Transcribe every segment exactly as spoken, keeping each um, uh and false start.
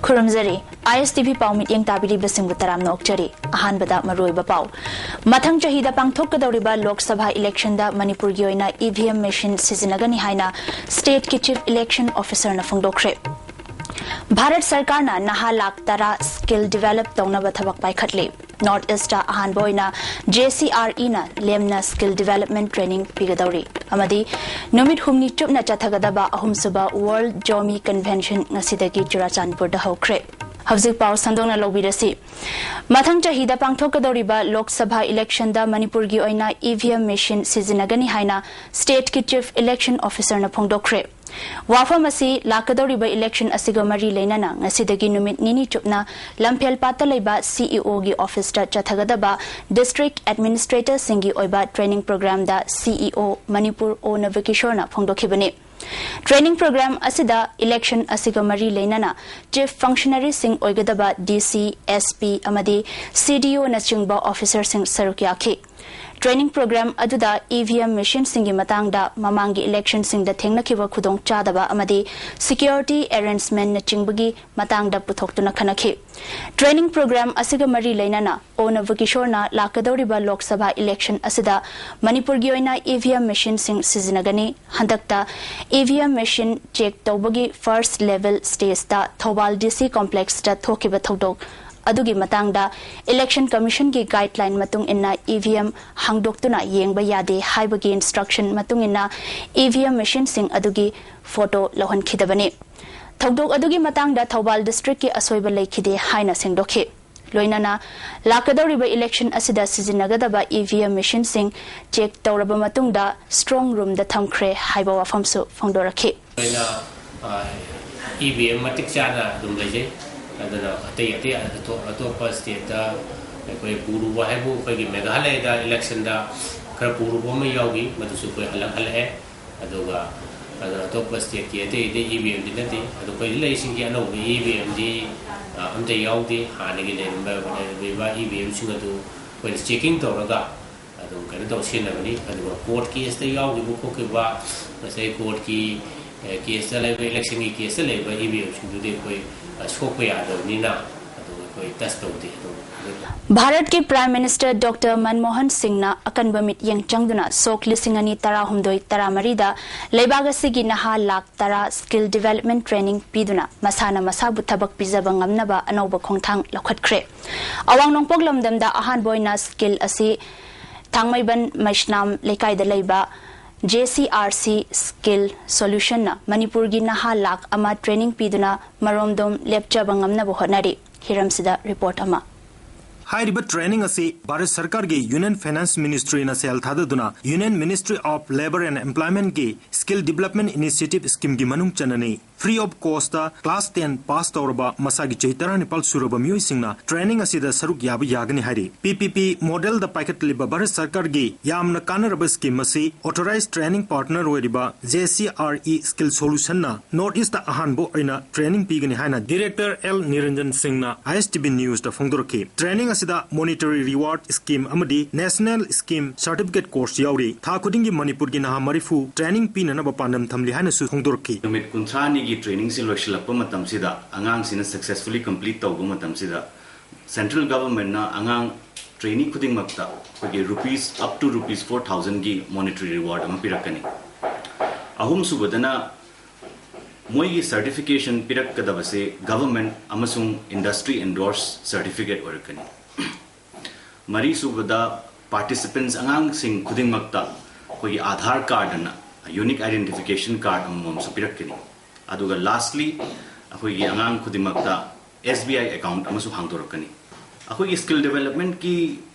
ꯈꯨꯔꯨꯝꯖꯔꯤ꯫ ISTV ꯄꯥꯎ ꯃꯤꯠꯌꯦꯡ ꯇꯥꯕꯤꯔꯤꯕꯁꯤꯡꯕꯨ ꯇꯔꯥꯝꯅ ꯑꯣꯛꯆꯔꯤ꯫ ꯑꯍꯥꯟꯕꯗ ꯃꯔꯨꯑꯣꯏꯕ ꯄꯥꯎ꯫ ꯃꯊꯪ ꯆꯍꯤꯗ ꯄꯥꯡꯊꯣꯛꯀꯗꯧꯔꯤꯕ ꯂꯣꯛ ꯁꯚꯥ ꯏꯂꯦꯛꯁꯟꯗ ꯃꯅꯤꯄꯨꯔꯒꯤ ꯑꯣꯏꯅ EVM ꯃꯦꯁꯤꯟ ꯁꯤꯖꯤꯟꯅꯒꯅꯤ ꯍꯥꯏꯅ ꯁ꯭ꯇꯦꯠꯀꯤ ꯆꯤꯐ ꯏꯂꯦꯛꯁꯟ ꯑꯣꯐꯤꯁꯔꯅ ꯐꯣꯡꯗꯣꯛꯈ꯭ꯔꯦ꯫ ꯚꯥꯔꯠ ꯁꯔꯀꯥꯔꯅ ꯅꯍꯥ ꯂꯥꯈ ꯇꯔꯥ ꯁ꯭ꯀꯤꯜ ꯗꯤꯚꯦꯂꯞ ꯇꯧꯅꯕ ꯊꯕꯛ ꯄꯥꯏꯈꯠꯂꯤ꯫ ꯅꯣꯔꯠ ꯏꯁꯇ ꯑꯍꯥꯟꯕ ꯑꯣꯏꯅ JCREꯅ ꯂꯦꯝꯅ ꯁ꯭ꯀꯤꯜ ꯗꯤꯚꯦꯂꯞꯃꯦꯟ ꯇ꯭ꯔꯦꯅꯤꯡ ꯄꯤꯒꯗꯧꯔꯤ꯫ ꯑꯃꯗꯤ ꯅꯨꯃꯤꯠ ꯍꯨꯝꯅꯤ ꯆꯨꯞꯅ ꯆꯠꯊꯒꯗꯕ ꯑꯍꯨꯝꯁꯨꯕ ꯋꯥꯔꯜꯗ ꯖꯣꯃꯤ ꯀꯟꯚꯦꯟꯁꯟ ꯉꯁꯤꯗꯒꯤ ꯆꯨꯔꯥꯆꯥꯟꯄꯨꯔꯗ ꯍꯧꯈ꯭ꯔꯦ꯫ ꯍꯧꯖꯤꯛ ꯄꯥꯎ ꯁꯟꯗꯣꯛꯅ ꯂꯧꯕꯤꯔꯁꯤ꯫ ꯃꯊꯪ ꯆꯍꯤꯗ ꯄꯥꯡꯊꯣꯛꯀꯗꯧꯔꯤꯕ ꯂꯣꯛ ꯁꯚꯥ ꯏꯂꯦꯛꯁꯟꯗ ꯃꯅꯤꯄꯨꯔꯒꯤ ꯑꯣꯏꯅ EVM ꯃꯦꯁꯤꯟ ꯁꯤꯖꯤꯟꯅꯒꯅꯤ ꯍꯥꯏꯅ ꯁ꯭ꯇꯦꯠꯀꯤ ꯆꯤꯐ ꯏꯂꯦꯛꯁꯟ ꯑꯣꯐꯤꯁꯔꯅ ꯐꯣꯡꯗꯣꯛꯈ꯭ꯔꯦ꯫ ꯋꯥꯐꯝ ꯑꯁꯤ ꯂꯥꯛꯀꯗꯧꯔꯤꯕ ꯏꯂꯦꯛꯁꯟ ꯑꯁꯤꯒ ꯃꯔꯤ ꯂꯩꯅꯅ ꯉꯁꯤꯗꯒꯤ ꯅꯨꯃꯤꯠ ꯅꯤꯅꯤ ꯆꯨꯞꯅ ꯂꯝꯐꯦꯜꯄꯥꯠꯇ ꯂꯩꯕ CEOꯒꯤ ꯑꯣꯐꯤꯁꯇ ꯆꯠꯊꯒꯗꯕ ꯗꯤꯁꯇ꯭ꯔꯤꯛ ꯑꯦꯗꯃꯤꯅꯤꯁꯇ꯭ꯔꯦꯇꯔꯁꯤꯡꯒꯤ ꯑꯣꯏꯕ ꯇ꯭ꯔꯦꯅꯤꯡ ꯄ꯭ꯔꯣꯒ꯭ꯔꯥꯝꯗ CEO ꯃꯅꯤꯄꯨꯔ O ꯅꯕꯀꯤꯁꯣꯔꯅ ꯐꯣꯡꯗꯣꯛꯈꯤꯕꯅꯤ꯫ ꯇ꯭ꯔꯦꯅꯤꯡ ꯄ꯭ꯔꯣꯒ꯭ꯔꯥꯝ ꯑꯁꯤꯗ ꯏꯂꯦꯛꯁꯟ ꯑꯁꯤꯒ ꯃꯔꯤ ꯂꯩꯅꯅ ꯆꯤꯐ ꯐꯪꯁꯅꯔꯤꯁꯤꯡ ꯑꯣꯏꯒꯗꯕ DC, SP ꯑꯃꯗꯤ CDOꯅꯆꯤꯡꯕ ꯑꯣꯐꯤꯁꯔꯁꯤꯡ ꯁꯔꯨꯛ ꯌꯥꯈꯤ꯫ ꯇ꯭ꯔꯦꯅꯤꯡ ꯄ꯭ꯔꯣꯒ꯭ꯔꯥꯝ ꯑꯗꯨꯗ EVM ꯃꯦꯁꯤꯟꯁꯤꯡꯒꯤ ꯃꯇꯥꯡꯗ, ꯃꯃꯥꯡꯒꯤ ꯏꯂꯦꯛꯁꯟꯁꯤꯡꯗ ꯊꯦꯡꯅꯈꯤꯕ ꯈꯨꯗꯣꯡꯆꯥꯗꯕ ꯑꯃꯗꯤ ꯁꯤꯀ꯭ꯌꯨꯔꯤꯇꯤ ꯑꯦꯔꯦꯟꯖꯃꯦꯟꯅꯆꯤꯡꯕꯒꯤ ꯃꯇꯥꯡꯗ ꯄꯨꯊꯣꯛꯇꯨꯅ ꯈꯟꯅꯈꯤ꯫ ꯇ꯭ꯔꯦꯅꯤꯡ ꯄ꯭ꯔꯣꯒ꯭ꯔꯥꯝ ꯑꯁꯤꯒ ꯃꯔꯤ ꯂꯩꯅꯅ O ꯅꯕꯀꯤꯁꯣꯔꯅ ꯂꯥꯛꯀꯗꯧꯔꯤꯕ ꯂꯣꯛ ꯁꯚꯥ ꯏꯂꯦꯛꯁꯟ ꯑꯁꯤꯗ ꯃꯅꯤꯄꯨꯔꯒꯤ ꯑꯣꯏꯅ EVM ꯃꯦꯁꯤꯟꯁꯤꯡ ꯁꯤꯖꯤꯟꯅꯒꯅꯤ꯫ ꯍꯟꯗꯛꯇ EVM ꯃꯦꯁꯤꯟ ꯆꯦꯛ ꯇꯧꯕꯒꯤ ꯐꯥꯔꯁ ꯂꯦꯚꯦꯜ ꯁ꯭ꯇꯦꯖꯇ ꯊꯧꯕꯥꯜ DC ꯀꯣꯝꯄ꯭ꯂꯦꯛꯁꯇ ꯊꯣꯛꯈꯤꯕ ꯊꯧꯗꯣꯛ ꯑꯗꯨꯒꯤ ꯃꯇꯥꯡꯗ ꯏꯂꯦꯛꯁꯟ ꯀꯃꯤꯁꯟꯒꯤ ꯒꯥꯏꯗꯂꯥꯏꯟ ꯃꯇꯨꯡ ꯏꯟꯅ EVM ꯍꯥꯡꯗꯣꯛꯇꯨꯅ ꯌꯦꯡꯕ ꯌꯥꯗꯦ ꯍꯥꯏꯕꯒꯤ ꯏꯟꯁꯇ꯭ꯔꯛꯁꯟ ꯃꯇꯨꯡ ꯏꯟꯅ EVM ꯃꯦꯁꯤꯟꯁꯤꯡ ꯑꯗꯨꯒꯤ ꯐꯣꯇꯣ ꯂꯧꯍꯟꯈꯤꯗꯕꯅꯤ꯫ ꯊꯧꯗꯣꯛ ꯑꯗꯨꯒꯤ ꯃꯇꯥꯡꯗ ꯊꯧꯕꯥꯜ ꯗꯤꯁꯇ꯭ꯔꯤꯛꯀꯤ ꯑꯁꯣꯏꯕ ꯂꯩꯈꯤꯗꯦ ꯍꯥꯏꯅ ꯁꯦꯡꯗꯣꯛꯈꯤ꯫ ꯂꯣꯏꯅꯅ ꯂꯥꯛꯀꯗꯧꯔꯤꯕ ꯏꯂꯦꯛꯁꯟ ꯑꯁꯤꯗ ꯁꯤꯖꯤꯟꯅꯒꯗꯕ EVM ꯃꯦꯁꯤꯟꯁꯤꯡ ꯆꯦꯛ ꯇꯧꯔꯕ ꯃꯇꯨꯡꯗ ꯁ꯭ꯇ꯭ꯔꯣꯡ ꯔꯨꯝꯗ ꯊꯝꯈ꯭ꯔꯦ ꯍꯥꯏꯕ ꯋꯥꯐꯝꯁꯨ ꯐꯣꯡꯗꯣꯔꯛꯈꯤ꯫ ꯑꯩꯈꯣꯏꯅ, ꯑ, EVM ꯃꯇꯤꯛ ꯆꯥꯅ ꯑꯗꯨꯝ ꯂꯩꯖꯩ꯫ ꯑꯗꯨꯅ ꯑꯇꯩ ꯑꯇꯩ ꯑꯇꯣꯞ-, ꯑꯇꯣꯞꯄ ꯁ꯭ꯇꯦꯠꯇ ꯑꯩꯈꯣꯏ ꯄꯨꯔꯨꯕ ꯍꯥꯏꯕꯨ ꯑꯩꯈꯣꯏꯒꯤ ꯃꯦꯘꯥꯂꯌꯗ ꯏꯂꯦꯛꯁꯟꯗ ꯈꯔ ꯄꯨꯔꯨꯕ ꯑꯃ ꯌꯥꯎꯈꯤ, ꯃꯗꯨꯁꯨ ꯑꯩꯈꯣꯏ ꯍꯜꯂꯛ-, ꯍꯜꯂꯛꯑꯦ꯫ ꯑꯗꯨꯒ, ꯑꯗꯨ ꯑꯇꯣꯞꯄ ꯁ꯭ꯇꯦꯠꯀꯤ ꯑꯇꯩ ꯑꯇꯩ EVMꯗꯤ ꯅꯠꯇꯦ꯫ ꯑꯗꯣ ꯑꯩꯈꯣꯏ ꯂꯩꯔꯤꯁꯤꯡꯒꯤ ꯑꯅꯧꯕ EVMꯗꯤ, ꯑ, ꯑꯝꯇ ꯌꯥꯎꯗꯦ꯫ ꯍꯥꯟꯅꯒꯤ ꯂꯩꯔꯝꯕ, ꯂꯩꯔꯝꯃꯤꯕ EVMꯁꯤꯡ ꯑꯗꯨ ꯑꯩꯈꯣꯏꯅ ꯆꯦꯛꯀꯤꯡ ꯇꯧꯔꯒ ꯑꯗꯨꯝ ꯀꯩꯅꯣ ꯇꯧ ꯁꯤꯖꯤꯟꯅꯕꯅꯤ꯫ ꯑꯗꯨꯒ ꯀꯣꯔꯠ ꯀꯦꯁꯇ ꯌꯥꯎꯈꯤꯕ ꯈꯣꯠꯈꯤꯕ, ꯉꯁꯥꯏ ꯀꯣꯔꯠꯀꯤ ꯀꯦꯁꯇ ꯂꯩꯕ, ꯏꯂꯦꯛꯁꯟꯒꯤ ꯀꯦꯁꯇ ꯂꯩꯕ ꯏ ꯚꯤ ꯑꯦꯝꯁꯤꯡꯗꯨꯗꯤ ꯑꯩꯈꯣꯏ, ꯑ, ꯁꯣꯛꯄ ꯌꯥꯗꯕꯅꯤꯅ ꯑꯗꯨ ꯑꯩꯈꯣꯏ ꯇꯆ ꯇꯧꯗꯦ꯫ ꯑꯗꯨ ꯚꯥꯔꯠꯀꯤ ꯄ꯭ꯔꯥꯏꯝ ꯃꯤꯅꯤꯁꯇꯔ ꯗꯣꯛꯇꯔ ꯃꯟꯃꯣꯍꯟ ꯁꯤꯡꯅ ꯑꯀꯟꯕ ꯃꯤꯠꯌꯦꯡ ꯆꯪꯗꯨꯅ ꯁꯣꯛ ꯂꯤꯁꯤꯡ ꯑꯅꯤ ꯇꯔꯥꯍꯨꯝꯗꯣꯏ ꯇꯔꯥꯃꯔꯤꯗ ꯂꯩꯕꯥꯛ ꯑꯁꯤꯒꯤ ꯅꯍꯥ ꯂꯥꯈ ꯇꯔꯥ skill development training ꯄꯤꯗꯨꯅ ꯃꯁꯥꯅ ꯃꯁꯥꯕꯨ ꯊꯕꯛ ꯄꯤꯖꯕ ꯉꯝꯅꯕ ꯑꯅꯧꯕ ꯈꯣꯡꯊꯥꯡ ꯂꯧꯈꯠꯈ꯭ꯔꯦ꯫ ꯑꯋꯥꯡ ꯅꯣꯡꯄꯣꯛ ꯂꯝꯗꯝꯗ ꯑꯍꯥꯟꯕ ꯑꯣꯏꯅ skill ꯑꯁꯤ ꯊꯥꯡꯃꯩꯕꯟ ꯃꯩꯁꯅꯥꯝ ꯂꯩꯀꯥꯏꯗ ꯂꯩꯕ J C R C Skill Solutionꯅ ꯃꯅꯤꯄꯨꯔꯒꯤ ꯅꯍꯥ ꯂꯥꯈ ꯑꯃ training ꯄꯤꯗꯨꯅ ꯃꯔꯣꯝꯗꯣꯝ ꯂꯦꯞꯆꯕ ꯉꯝꯅꯕ ꯍꯣꯠꯅꯔꯤ꯫ ꯍꯤꯔꯝꯁꯤꯗ report ꯑꯃ꯫ ꯍꯥꯏꯔꯤꯕ training ꯑꯁꯤ ꯚꯥꯔꯠ ꯁꯔꯀꯥꯔꯒꯤ Union Finance Ministryꯅ cell ꯊꯥꯗꯗꯨꯅ Union Ministry of Labour and Employmentꯀꯤ Skill Development Initiative Schemeꯒꯤ ꯃꯅꯨꯡ ꯆꯟꯅꯅꯤ꯫ Free of costꯇ class ten pass ꯇꯧꯔꯕ ꯃꯁꯥꯒꯤ ꯆꯍꯤ ꯇꯔꯥꯅꯤꯄꯥꯜ ꯁꯨꯔꯕ ꯃꯤꯑꯣꯏꯁꯤꯡꯅ training ꯑꯁꯤꯗ ꯁꯔꯨꯛ ꯌꯥꯕ ꯌꯥꯒꯅꯤ ꯍꯥꯏꯔꯤ꯫ P P P modelꯗ ꯄꯥꯏꯈꯠꯂꯤꯕ ꯚꯥꯔꯠ ꯁꯔꯀꯥꯔꯒꯤ ꯌꯥꯝꯅ ꯀꯥꯟꯅꯔꯕ scheme ꯑꯁꯤ authorized training partner ꯑꯣꯏꯔꯤꯕ J C R E Skill Solutionꯅ North Eastꯇ ꯑꯍꯥꯟꯕ ꯑꯣꯏꯅ training ꯄꯤꯒꯅꯤ ꯍꯥꯏꯅ Director L Niranjan Singhꯅ I S T V Newsꯇ ꯐꯣꯡꯗꯣꯔꯛꯈꯤ꯫ Training ꯑꯁꯤꯗ monetary reward scheme ꯑꯃꯗꯤ national scheme certificate course ꯌꯥꯎꯔꯤ꯫ ꯊꯥ ꯈꯨꯗꯤꯡꯒꯤ ꯃꯅꯤꯄꯨꯔꯒꯤ ꯅꯍꯥ ꯃꯔꯤꯐꯨ training ꯄꯤꯅꯅꯕ ꯄꯥꯟꯗꯝ ꯊꯝꯂꯤ ꯍꯥꯏꯅꯁꯨ ꯐꯣꯡꯗꯣꯔꯛꯈꯤ꯫ ꯅꯨꯃꯤꯠ ꯀꯨꯟꯊ꯭ꯔꯥꯅꯤꯒꯤ trainingꯁꯤ ꯂꯣꯏꯁꯤꯜꯂꯛꯄ ꯃꯇꯝꯁꯤꯗ, ꯑꯉꯥꯡꯁꯤꯅ successfully complete ꯇꯧꯕ ꯃꯇꯝꯁꯤꯗ, central governmentꯅ ꯑꯉꯥꯡ trainee ꯈꯨꯗꯤꯡꯃꯛꯇ ꯑꯩꯈꯣꯏꯒꯤ rupees, up to rupees four thousandꯒꯤ monetary reward ꯑꯃ ꯄꯤꯔꯛꯀꯅꯤ꯫ ꯑꯍꯨꯝꯁꯨꯕꯗꯅ, ꯃꯣꯏꯒꯤ certification ꯄꯤꯔꯛꯀꯗꯕꯁꯦ government ꯑꯃꯁꯨꯡ industry endorsed certificate ꯑꯣꯏꯔꯛꯀꯅꯤ꯫ ꯃꯔꯤꯁꯨꯕꯗ, participants ꯑꯉꯥꯡꯁꯤꯡ ꯈꯨꯗꯤꯡꯃꯛꯇ ꯑꯩꯈꯣꯏꯒꯤ Aadhaar card ꯑꯅ unique identification card ꯑꯃꯃꯝꯁꯨ ꯄꯤꯔꯛꯀꯅꯤ꯫ ꯑꯗꯨꯒ lastly, ꯑꯩꯈꯣꯏꯒꯤ ꯑꯉꯥꯡ ꯈꯨꯗꯤꯡꯃꯛꯇ S B I account ꯑꯃꯁꯨ ꯍꯥꯡꯗꯣꯔꯛꯀꯅꯤ꯫ ꯑꯩꯈꯣꯏꯒꯤ skill developmentꯀꯤ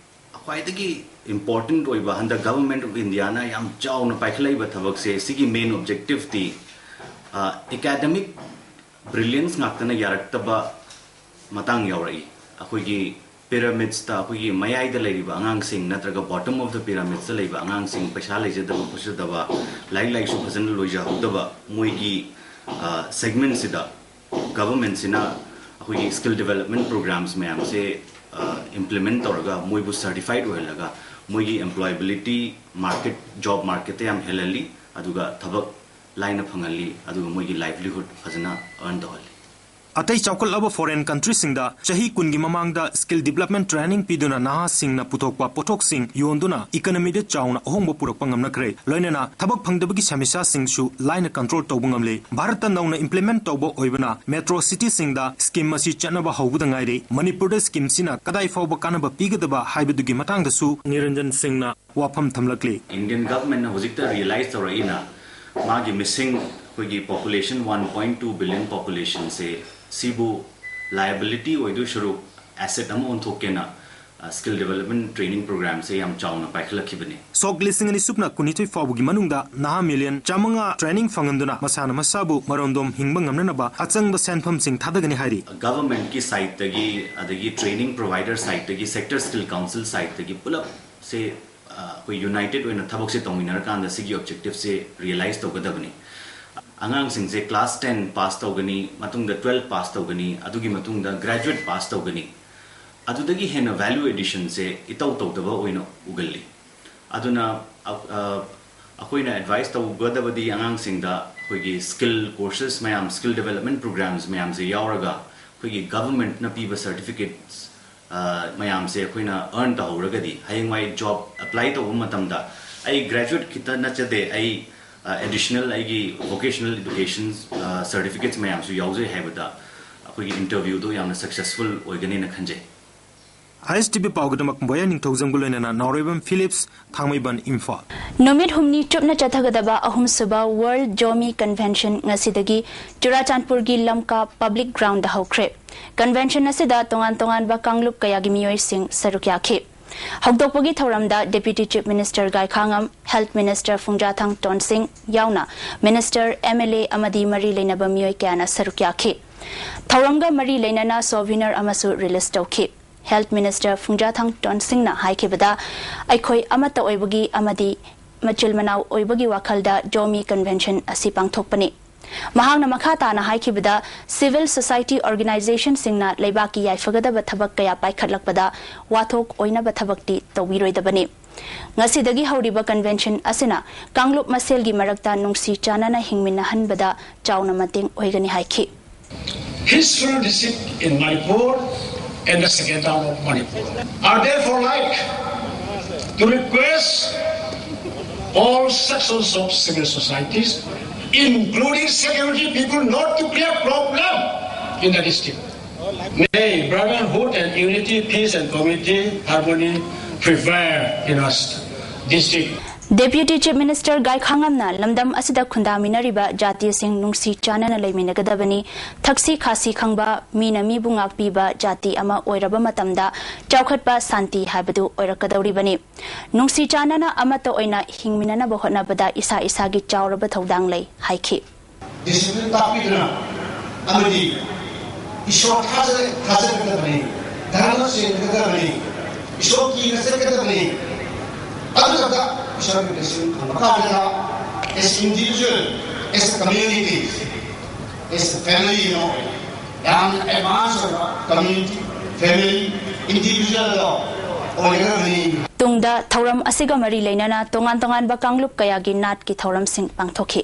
ꯈ꯭ꯋꯥꯏꯗꯒꯤ important ꯑꯣꯏꯕ, ꯍꯟꯗꯛ Government of Indiaꯅ ꯌꯥꯝ ꯆꯥꯎꯅ ꯄꯥꯏꯈꯠꯂꯛꯏꯕ ꯊꯕꯛꯁꯦ, ꯁꯤꯒꯤ main objectiveꯇꯤ academic brilliance ꯉꯥꯛꯇꯅ ꯌꯥꯔꯛꯇꯕ ꯃꯇꯥꯡ ꯌꯥꯎꯔꯛꯏ꯫ ꯑꯩꯈꯣꯏꯒꯤ pyramidꯁꯇ ꯑꯩꯈꯣꯏꯒꯤ ꯃꯌꯥꯏꯗ ꯂꯩꯔꯤꯕ ꯑꯉꯥꯡꯁꯤꯡ ꯅꯠꯇ꯭ꯔꯒ bottom of the pyramidꯁꯇ ꯂꯩꯕ ꯑꯉꯥꯡꯁꯤꯡ, ꯄꯩꯁꯥ ꯂꯩꯖꯗꯕ ꯈꯣꯠꯆꯗꯕ, ꯂꯥꯏꯔꯤꯛ ꯂꯥꯏꯁꯨ ꯐꯖꯅ ꯂꯣꯏꯖꯍꯧꯗꯕ, ꯃꯣꯏꯒꯤ segmentꯁꯤꯗ governmentꯁꯤꯅ ꯑꯩꯈꯣꯏꯒꯤ skill development programmes ꯃꯌꯥꯝꯁꯦ implement ꯇꯧꯔꯒ, ꯃꯣꯏꯕꯨ certified ꯑꯣꯏꯍꯜꯂꯒ, ꯃꯣꯏꯒꯤ employability market, job marketꯇ ꯌꯥꯝ ꯍꯦꯜꯍꯜꯂꯤ꯫ ꯑꯗꯨꯒ ꯊꯕꯛ ꯂꯥꯏꯅ ꯐꯪꯍꯜꯂꯤ, ꯑꯗꯨꯒ ꯃꯣꯏꯒꯤ ꯂꯥꯏꯚꯂꯤꯍꯨꯗ ꯐꯖꯅ ꯑꯔꯟ ꯇꯧꯍꯜꯂꯤ꯫ ꯑꯇꯩ ꯆꯥꯎꯈꯠꯂꯕ ꯐꯣꯔꯦꯟ ꯀꯟꯇ꯭ꯔꯤꯁꯤꯡꯗ ꯆꯍꯤ ꯀꯨꯟꯒꯤ ꯃꯃꯥꯡꯗ ꯁ꯭ꯀꯤꯜ ꯗꯤꯕꯂꯞꯃꯦꯟ ꯇ꯭ꯔꯦꯅꯤꯡ ꯄꯤꯗꯨꯅ ꯅꯍꯥꯁꯤꯡꯅ ꯄꯨꯊꯣꯛꯄ ꯄꯣꯠꯊꯣꯛꯁꯤꯡ ꯌꯣꯟꯗꯨꯅ ꯏꯀꯅꯃꯤꯗ ꯆꯥꯎꯅ ꯑꯍꯣꯡꯕ ꯄꯨꯔꯛꯄ ꯉꯝꯅꯈ꯭ꯔꯦ꯫ ꯂꯣꯏꯅꯅ ꯊꯕꯛ ꯐꯪꯗꯕꯒꯤ ꯁꯃꯁ꯭ꯌꯥꯁꯤꯡꯁꯨ ꯂꯥꯏꯅ ꯀꯟꯇ꯭ꯔꯣꯜ ꯇꯧꯕ ꯉꯝꯂꯦ꯫ ꯚꯥꯔꯠꯇ ꯅꯧꯅ ꯏꯝꯄ꯭ꯂꯤꯃꯦꯟ ꯇꯧꯕ ꯑꯣꯏꯕꯅ ꯃꯦꯇ꯭ꯔꯣ ꯁꯤꯇꯤꯁꯤꯡꯗ ꯁ꯭ꯀꯤꯝ ꯑꯁꯤ ꯆꯠꯅꯕ ꯍꯧꯕꯗ ꯉꯥꯏꯔꯤ꯫ ꯃꯅꯤꯄꯨꯔꯗ ꯁ꯭ꯀꯤꯝꯁꯤꯅ ꯀꯗꯥꯏ ꯐꯥꯎꯕ ꯀꯥꯟꯅꯕ ꯄꯤꯒꯗꯕ ꯍꯥꯏꯕꯗꯨꯒꯤ ꯃꯇꯥꯡꯗꯁꯨ ꯅꯤꯔꯟꯖꯟ ꯁꯤꯡꯅ ꯋꯥꯐꯝ ꯊꯝꯂꯛꯂꯤ꯫ ꯏꯟꯗꯤꯌꯟ ꯒꯚꯔꯟꯃꯦꯟꯠꯅ ꯍꯧꯖꯤꯛꯇ ꯔꯤꯌꯦꯂꯥꯏꯖ ꯇꯧꯔꯛꯏꯅ ꯃꯥꯒꯤ ꯃꯤꯁꯤꯡ ꯑꯩꯈꯣꯏꯒꯤ population one point two billion ꯄꯣꯄꯨꯂꯦꯁꯟꯁꯦ ꯁꯤꯕꯨ ꯂꯥꯏꯕꯤꯂꯤꯇꯤ ꯑꯣꯏꯗꯣꯏ ꯁꯔꯨꯛ ꯑꯦꯁꯦꯠ ꯑꯃ ꯑꯣꯟꯊꯣꯛꯀꯦꯅ ꯁ꯭ꯀꯤꯜ ꯗꯤꯕꯂꯞꯃꯦꯟ ꯇ꯭ꯔꯦꯅꯤꯡ ꯄ꯭ꯔꯣꯒ꯭ꯔꯥꯝꯁꯦ ꯌꯥꯝ ꯆꯥꯎꯅ ꯄꯥꯏꯈꯠꯂꯛꯈꯤꯕꯅꯤ꯫ ꯁꯣꯛ ꯂꯤꯁꯤꯡ ꯑꯅꯤ ꯁꯨꯞꯅ ꯀꯨꯟꯅꯤꯊꯣꯏ ꯐꯥꯎꯕꯒꯤ ꯃꯅꯨꯡꯗ ꯅꯍꯥ ꯃꯤꯂꯤꯌꯟ ꯆꯥꯃꯉꯥ ꯇ꯭ꯔꯦꯅꯤꯡ ꯐꯪꯍꯟꯗꯨꯅ ꯃꯁꯥꯅ ꯃꯁꯥꯕꯨ ꯃꯔꯣꯝꯗꯣꯝ ꯍꯤꯡꯕ ꯉꯝꯅꯅꯕ ꯑꯆꯪꯕ ꯁꯦꯟꯐꯝꯁꯤꯡ ꯊꯥꯗꯒꯅꯤ ꯍꯥꯏꯔꯤ꯫ ꯒꯚꯔꯟꯃꯦꯟꯠꯀꯤ ꯁꯥꯏꯠꯇꯒꯤ, ꯑꯗꯒꯤ ꯇ꯭ꯔꯦꯅꯤꯡ ꯄ꯭ꯔꯣꯚꯥꯏꯗꯔ ꯁꯥꯏꯠꯇꯒꯤ, ꯁꯦꯛꯇꯔ ꯁ꯭ꯀꯤꯜ ꯀꯥꯎꯟꯁꯤꯜ ꯁꯥꯏꯠꯇꯒꯤ ꯄꯨꯂꯞꯁꯦ ꯑ, ꯑꯩꯈꯣꯏ ꯌꯨꯅꯥꯏꯇꯦꯗ ꯑꯣꯏꯅ ꯊꯕꯛꯁꯦ ꯇꯧꯃꯤꯟꯅꯔꯀꯥꯟꯗ ꯁꯤꯒꯤ ꯑꯣꯕꯖꯦꯛꯇꯤꯚꯁꯦ ꯔꯤꯌꯦꯂꯥꯏꯁ ꯇꯧꯒꯗꯕꯅꯤ꯫ ꯑꯉꯥꯡꯁꯤꯡꯁꯦ ꯀ꯭ꯂꯥꯁ ꯇꯦꯟ ꯄꯥꯁ ꯇꯧꯒꯅꯤ, ꯃꯇꯨꯡꯗ ꯇꯨꯋꯦꯜꯐ ꯄꯥꯁ ꯇꯧꯒꯅꯤ, ꯑꯗꯨꯒꯤ ꯃꯇꯨꯡꯗ ꯒ꯭ꯔꯦꯖꯨꯋꯦꯠ ꯄꯥꯁ ꯇꯧꯒꯅꯤ꯫ ꯑꯗꯨꯗꯒꯤ ꯍꯦꯟꯅ ꯚꯦꯂ꯭ꯌꯨ ꯑꯦꯗꯤꯁꯟꯁꯦ ꯏꯇꯧ ꯇꯧꯗꯕ ꯑꯣꯏꯅ ꯎꯒꯜꯂꯤ꯫ ꯑꯗꯨꯅ ꯑ, ꯑ, ꯑꯩꯈꯣꯏꯅ ꯑꯦꯗꯚꯥꯏꯁ ꯇꯧꯒꯗꯕꯗꯤ ꯑꯉꯥꯡꯁꯤꯡꯗ ꯑꯩꯈꯣꯏꯒꯤ ꯁ꯭ꯀꯤꯜ ꯀꯣꯔꯁꯦꯁ ꯃꯌꯥꯝ, ꯁ꯭ꯀꯤꯜ ꯗꯤꯕꯂꯞꯃꯦꯟ ꯄ꯭ꯔꯣꯒ꯭ꯔꯥꯝꯁ ꯃꯌꯥꯝꯁꯦ ꯌꯥꯎꯔꯒ ꯑꯩꯈꯣꯏꯒꯤ ꯒꯚꯔꯟꯃꯦꯟꯠꯅ ꯄꯤꯕ ꯁꯔꯇꯤꯐꯤꯀꯦꯠꯁ ꯑ, ꯃꯌꯥꯝꯁꯦ ꯑꯩꯈꯣꯏꯅ ꯑꯔꯟ ꯇꯧꯍꯧꯔꯒꯗꯤ ꯍꯌꯦꯡꯋꯥꯏ ꯖꯣꯕ ꯑꯦꯄ꯭ꯂꯥꯏ ꯇꯧꯕ ꯃꯇꯝꯗ ꯑꯩ ꯒ꯭ꯔꯦꯖꯨꯋꯦꯠ ꯈꯤꯇ ꯅꯠꯆꯗꯦ, ꯑꯩ, ꯑ, ꯑꯦꯗꯤꯁꯅꯦꯜ ꯑꯩꯒꯤ ꯚꯣꯀꯦꯁꯅꯦꯜ ꯑꯦꯗꯨꯀꯦꯁꯟ, ꯑ, ꯁꯔꯇꯤꯐꯤꯀꯦꯠꯁ ꯃꯌꯥꯝꯁꯨ ꯌꯥꯎꯖꯩ ꯍꯥꯏꯕꯗ ꯑꯩꯈꯣꯏꯒꯤ ꯏꯟꯇꯔꯚ꯭ꯌꯨꯗꯣ ꯌꯥꯝꯅ ꯁꯛꯁꯦꯁꯐꯨꯜ ꯑꯣꯏꯒꯅꯦꯅ ꯈꯟꯖꯩ꯫ ꯑꯥꯏ ꯑꯦꯁ ꯇꯤ ꯚꯤ ꯄꯥꯎꯒꯤꯗꯃꯛ ꯕꯣꯌꯥ ꯅꯤꯡꯊꯧꯖꯝꯒ ꯂꯣꯏꯅꯅ ꯅꯥꯎꯔꯦꯝꯕꯝ ꯐꯤꯂꯤꯞꯁ, ꯊꯥꯡꯃꯩꯕꯟ, ꯏꯝꯐꯥꯜ꯫ ꯅꯨꯃꯤꯠ ꯍꯨꯝꯅꯤ ꯆꯨꯞꯅ ꯆꯠꯊꯒꯗꯕ ꯑꯍꯨꯝꯁꯨꯕ ꯋꯥꯔꯜꯗ ꯖꯣꯃꯤ ꯀꯟꯚꯦꯟꯁꯟ ꯉꯁꯤꯗꯒꯤ ꯆꯨꯔꯥꯆꯥꯟꯄꯨꯔꯒꯤ ꯂꯝꯀꯥ ꯄꯕ꯭ꯂꯤꯛ ꯒ꯭ꯔꯥꯎꯟꯗ ꯍꯧꯈ꯭ꯔꯦ꯫ ꯀꯟꯚꯦꯟꯁꯟ ꯑꯁꯤꯗ ꯇꯣꯉꯥꯟ ꯇꯣꯉꯥꯟꯕ ꯀꯥꯡꯂꯨꯞ ꯀꯌꯥꯒꯤ ꯃꯤꯑꯣꯏꯁꯤꯡ ꯁꯔꯨꯛ ꯌꯥꯈꯤ꯫ ꯍꯧꯗꯣꯛꯄꯒꯤ ꯊꯧꯔꯝꯗ ꯗꯦꯄ꯭ꯌꯨꯇꯤ ꯆꯤꯐ ꯃꯤꯅꯤꯁꯇꯔ ꯒꯥꯏꯈꯥꯉꯝ, ꯍꯦꯜꯊ ꯃꯤꯅꯤꯁꯇꯔ ꯐꯨꯡꯖꯥꯊꯥꯡ ꯇꯣꯟꯁꯤꯡ ꯌꯥꯎꯅ ꯃꯤꯅꯤꯁꯇꯔ, ꯑꯦꯝ ꯑꯦꯜ ꯑꯦ ꯑꯃꯗꯤ ꯃꯔꯤ ꯂꯩꯅꯕ ꯃꯤꯑꯣꯏ ꯀꯌꯥꯅ ꯁꯔꯨꯛ ꯌꯥꯈꯤ꯫ ꯊꯧꯔꯝꯒ ꯃꯔꯤ ꯂꯩꯅꯅ ꯁꯣꯚꯤꯅꯔ ꯑꯃꯁꯨ ꯔꯤꯂꯤꯖ ꯇꯧꯈꯤ꯫ ꯍꯦꯜꯊ ꯃꯤꯅꯤꯁꯇꯔ ꯐꯨꯡꯖꯥꯊꯥꯡ ꯇꯣꯟꯁꯤꯡꯅ ꯍꯥꯏꯈꯤꯕꯗ, ꯑꯩꯈꯣꯏ ꯑꯃꯠꯇ ꯑꯣꯏꯕꯒꯤ ꯑꯃꯗꯤ ꯃꯆꯤꯜ ꯃꯅꯥꯎ ꯑꯣꯏꯕꯒꯤ ꯋꯥꯈꯜꯗ ꯖꯣꯃꯤ ꯀꯟꯚꯦꯟꯁꯟ ꯑꯁꯤ ꯄꯥꯡꯊꯣꯛꯄꯅꯤ꯫ ꯃꯍꯥꯛꯅ ꯃꯈꯥ ꯇꯥꯅ ꯍꯥꯏꯈꯤꯕꯗ, ꯁꯤꯚꯤꯜ ꯁꯣꯁꯥꯏꯇꯤ ꯑꯣꯔꯒꯅꯥꯏꯖꯦꯁꯟꯁꯤꯡꯅ ꯂꯩꯕꯥꯛꯀꯤ ꯌꯥꯏꯐꯒꯗꯕ ꯊꯕꯛ ꯀꯌꯥ ꯄꯥꯏꯈꯠꯂꯛꯄꯗ ꯋꯥꯊꯣꯛ ꯑꯣꯏꯅꯕ ꯊꯕꯛꯇꯤ ꯇꯧꯕꯤꯔꯣꯏꯗꯕꯅꯤ꯫ ꯉꯁꯤꯗꯒꯤ ꯍꯧꯔꯤꯕ convention ꯑꯁꯤꯅ ꯀꯥꯡꯂꯨꯞ ꯃꯁꯦꯜꯒꯤ ꯃꯔꯛꯇ ꯅꯨꯡꯁꯤ ꯆꯥꯟꯅꯅ ꯍꯤꯡꯃꯤꯟꯅꯍꯟꯕꯗ ꯆꯥꯎꯅ ꯃꯇꯦꯡ ꯑꯣꯏꯒꯅꯤ ꯍꯥꯏꯈꯤ꯫ History district in Manipur and the second town of Manipur are therefore like to request all sections of civil societies, including security people, not to create problem in the district. May brotherhood and unity, peace and community, harmony prevail in our district. Deputy Chief Minister ꯒꯥꯏꯈꯥꯉꯝꯅ ꯂꯝꯗꯝ ꯑꯁꯤꯗ ꯈꯨꯟꯗꯥꯃꯤꯟꯅꯔꯤꯕ ꯖꯥꯇꯤꯁꯤꯡ ꯅꯨꯡꯁꯤ ꯆꯥꯟꯅꯅ ꯂꯩꯃꯤꯟꯅꯒꯗꯕꯅꯤ, ꯊꯛꯁꯤ ꯈꯥꯁꯤ ꯈꯪꯕ, ꯃꯤꯅ ꯃꯤꯕꯨ ꯉꯥꯛꯄꯤꯕ ꯖꯥꯇꯤ ꯑꯃ ꯑꯣꯏꯔꯕ ꯃꯇꯝꯗ ꯆꯥꯎꯈꯠꯄ ꯁꯥꯟꯇꯤ ꯍꯥꯏꯕꯗꯨ ꯑꯣꯏꯔꯛꯀꯗꯧꯔꯤꯕꯅꯤ꯫ ꯅꯨꯡꯁꯤ ꯆꯥꯟꯅꯅ ꯑꯃꯠꯇ ꯑꯣꯏꯅ ꯍꯤꯡꯃꯤꯟꯅꯅꯕ ꯍꯣꯠꯅꯕꯗ ꯏꯁꯥ ꯏꯁꯥꯒꯤ ꯆꯥꯎꯔꯕ ꯊꯧꯗꯥꯡ ꯂꯩ ꯍꯥꯏꯈꯤ꯫ Discipline ꯇꯥꯛꯄꯤꯗꯨꯅ ꯑꯃꯗꯤ ꯏꯁꯣꯔ ꯊꯥꯖ- ꯊꯥꯖꯒꯗꯕꯅꯤ, ꯙꯔꯃ ꯆꯦꯟꯒꯗꯕꯅꯤ, ꯏꯁꯣꯔ ꯀꯤꯅ ꯆꯠꯀꯗꯕꯅꯤ꯫ ꯑꯗꯨ ꯈꯛꯇ ꯏꯁꯣꯔꯒꯤ blessing ꯐꯪꯕ ꯀꯥꯟꯗ as individual, as a community, as a family ꯑꯃ ꯑꯣꯏꯅ ꯌꯥꯝꯅ advance ꯑꯣꯏꯕ community, family, individual ꯑꯣꯏꯒꯗꯕꯅꯤ꯫ ꯇꯨꯡꯗ ꯊꯧꯔꯝ ꯑꯁꯤꯒ ꯃꯔꯤ ꯂꯩꯅꯅ ꯇꯣꯉꯥꯟ ꯇꯣꯉꯥꯟꯕ ꯀꯥꯡꯂꯨꯞ ꯀꯌꯥꯒꯤ ꯅꯥꯠꯀꯤ ꯊꯧꯔꯝꯁꯤꯡ ꯄꯥꯡꯊꯣꯛꯈꯤ꯫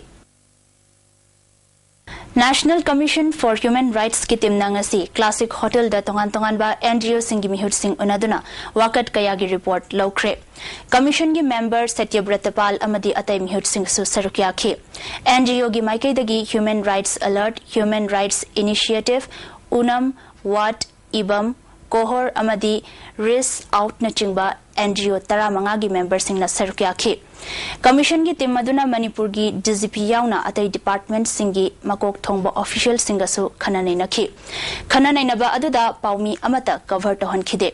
National Commission for Human Rights ꯀꯤ team ꯅ ꯉꯁꯤ Classic Hotel ꯗ ꯇꯣꯉꯥꯟ ꯇꯣꯉꯥꯟꯕ N G O ꯁꯤꯡꯒꯤ ꯃꯤꯍꯨꯠꯁꯤꯡ ꯎꯅꯗꯨꯅ ꯋꯥꯀꯠ ꯀꯌꯥꯒꯤ report ꯂꯧꯈ꯭ꯔꯦ꯫ Commission ꯒꯤ member ꯁꯇ꯭ꯌꯕ꯭ꯔꯇ ꯄꯥꯜ ꯑꯃꯗꯤ ꯑꯇꯩ ꯃꯤꯍꯨꯠꯁꯤꯡꯁꯨ ꯁꯔꯨꯛ ꯌꯥꯈꯤ꯫ N G O ꯒꯤ ꯃꯥꯏꯀꯩꯗꯒꯤ Human Rights Alert, Human Rights Initiative, ꯎꯅꯝ, ꯋꯥꯠ, ꯏꯕꯝ, ꯀꯣꯍꯣꯔ ꯑꯃꯗꯤ ꯔꯤꯁ ꯑꯥꯎꯠꯅꯆꯤꯡꯕ N G O ꯇꯔꯥꯃꯉꯥꯒꯤ member ꯁꯤꯡꯅ ꯁꯔꯨꯛ ꯌꯥꯈꯤ꯫ Commission ꯒꯤ team ꯑꯗꯨꯅ ꯃꯅꯤꯄꯨꯔꯒꯤ D G P ꯌꯥꯎꯅ ꯑꯇꯩ department ꯁꯤꯡꯒꯤ ꯃꯀꯣꯛ ꯊꯣꯡꯕ official ꯁꯤꯡꯒꯁꯨ ꯈꯟꯅ ꯅꯩꯅꯈꯤ꯫ ꯈꯟꯅ ꯅꯩꯅꯕ ꯑꯗꯨꯗ ꯄꯥꯎꯃꯤ ꯑꯃꯠꯇ cover ꯇꯧꯍꯟꯈꯤꯗꯦ꯫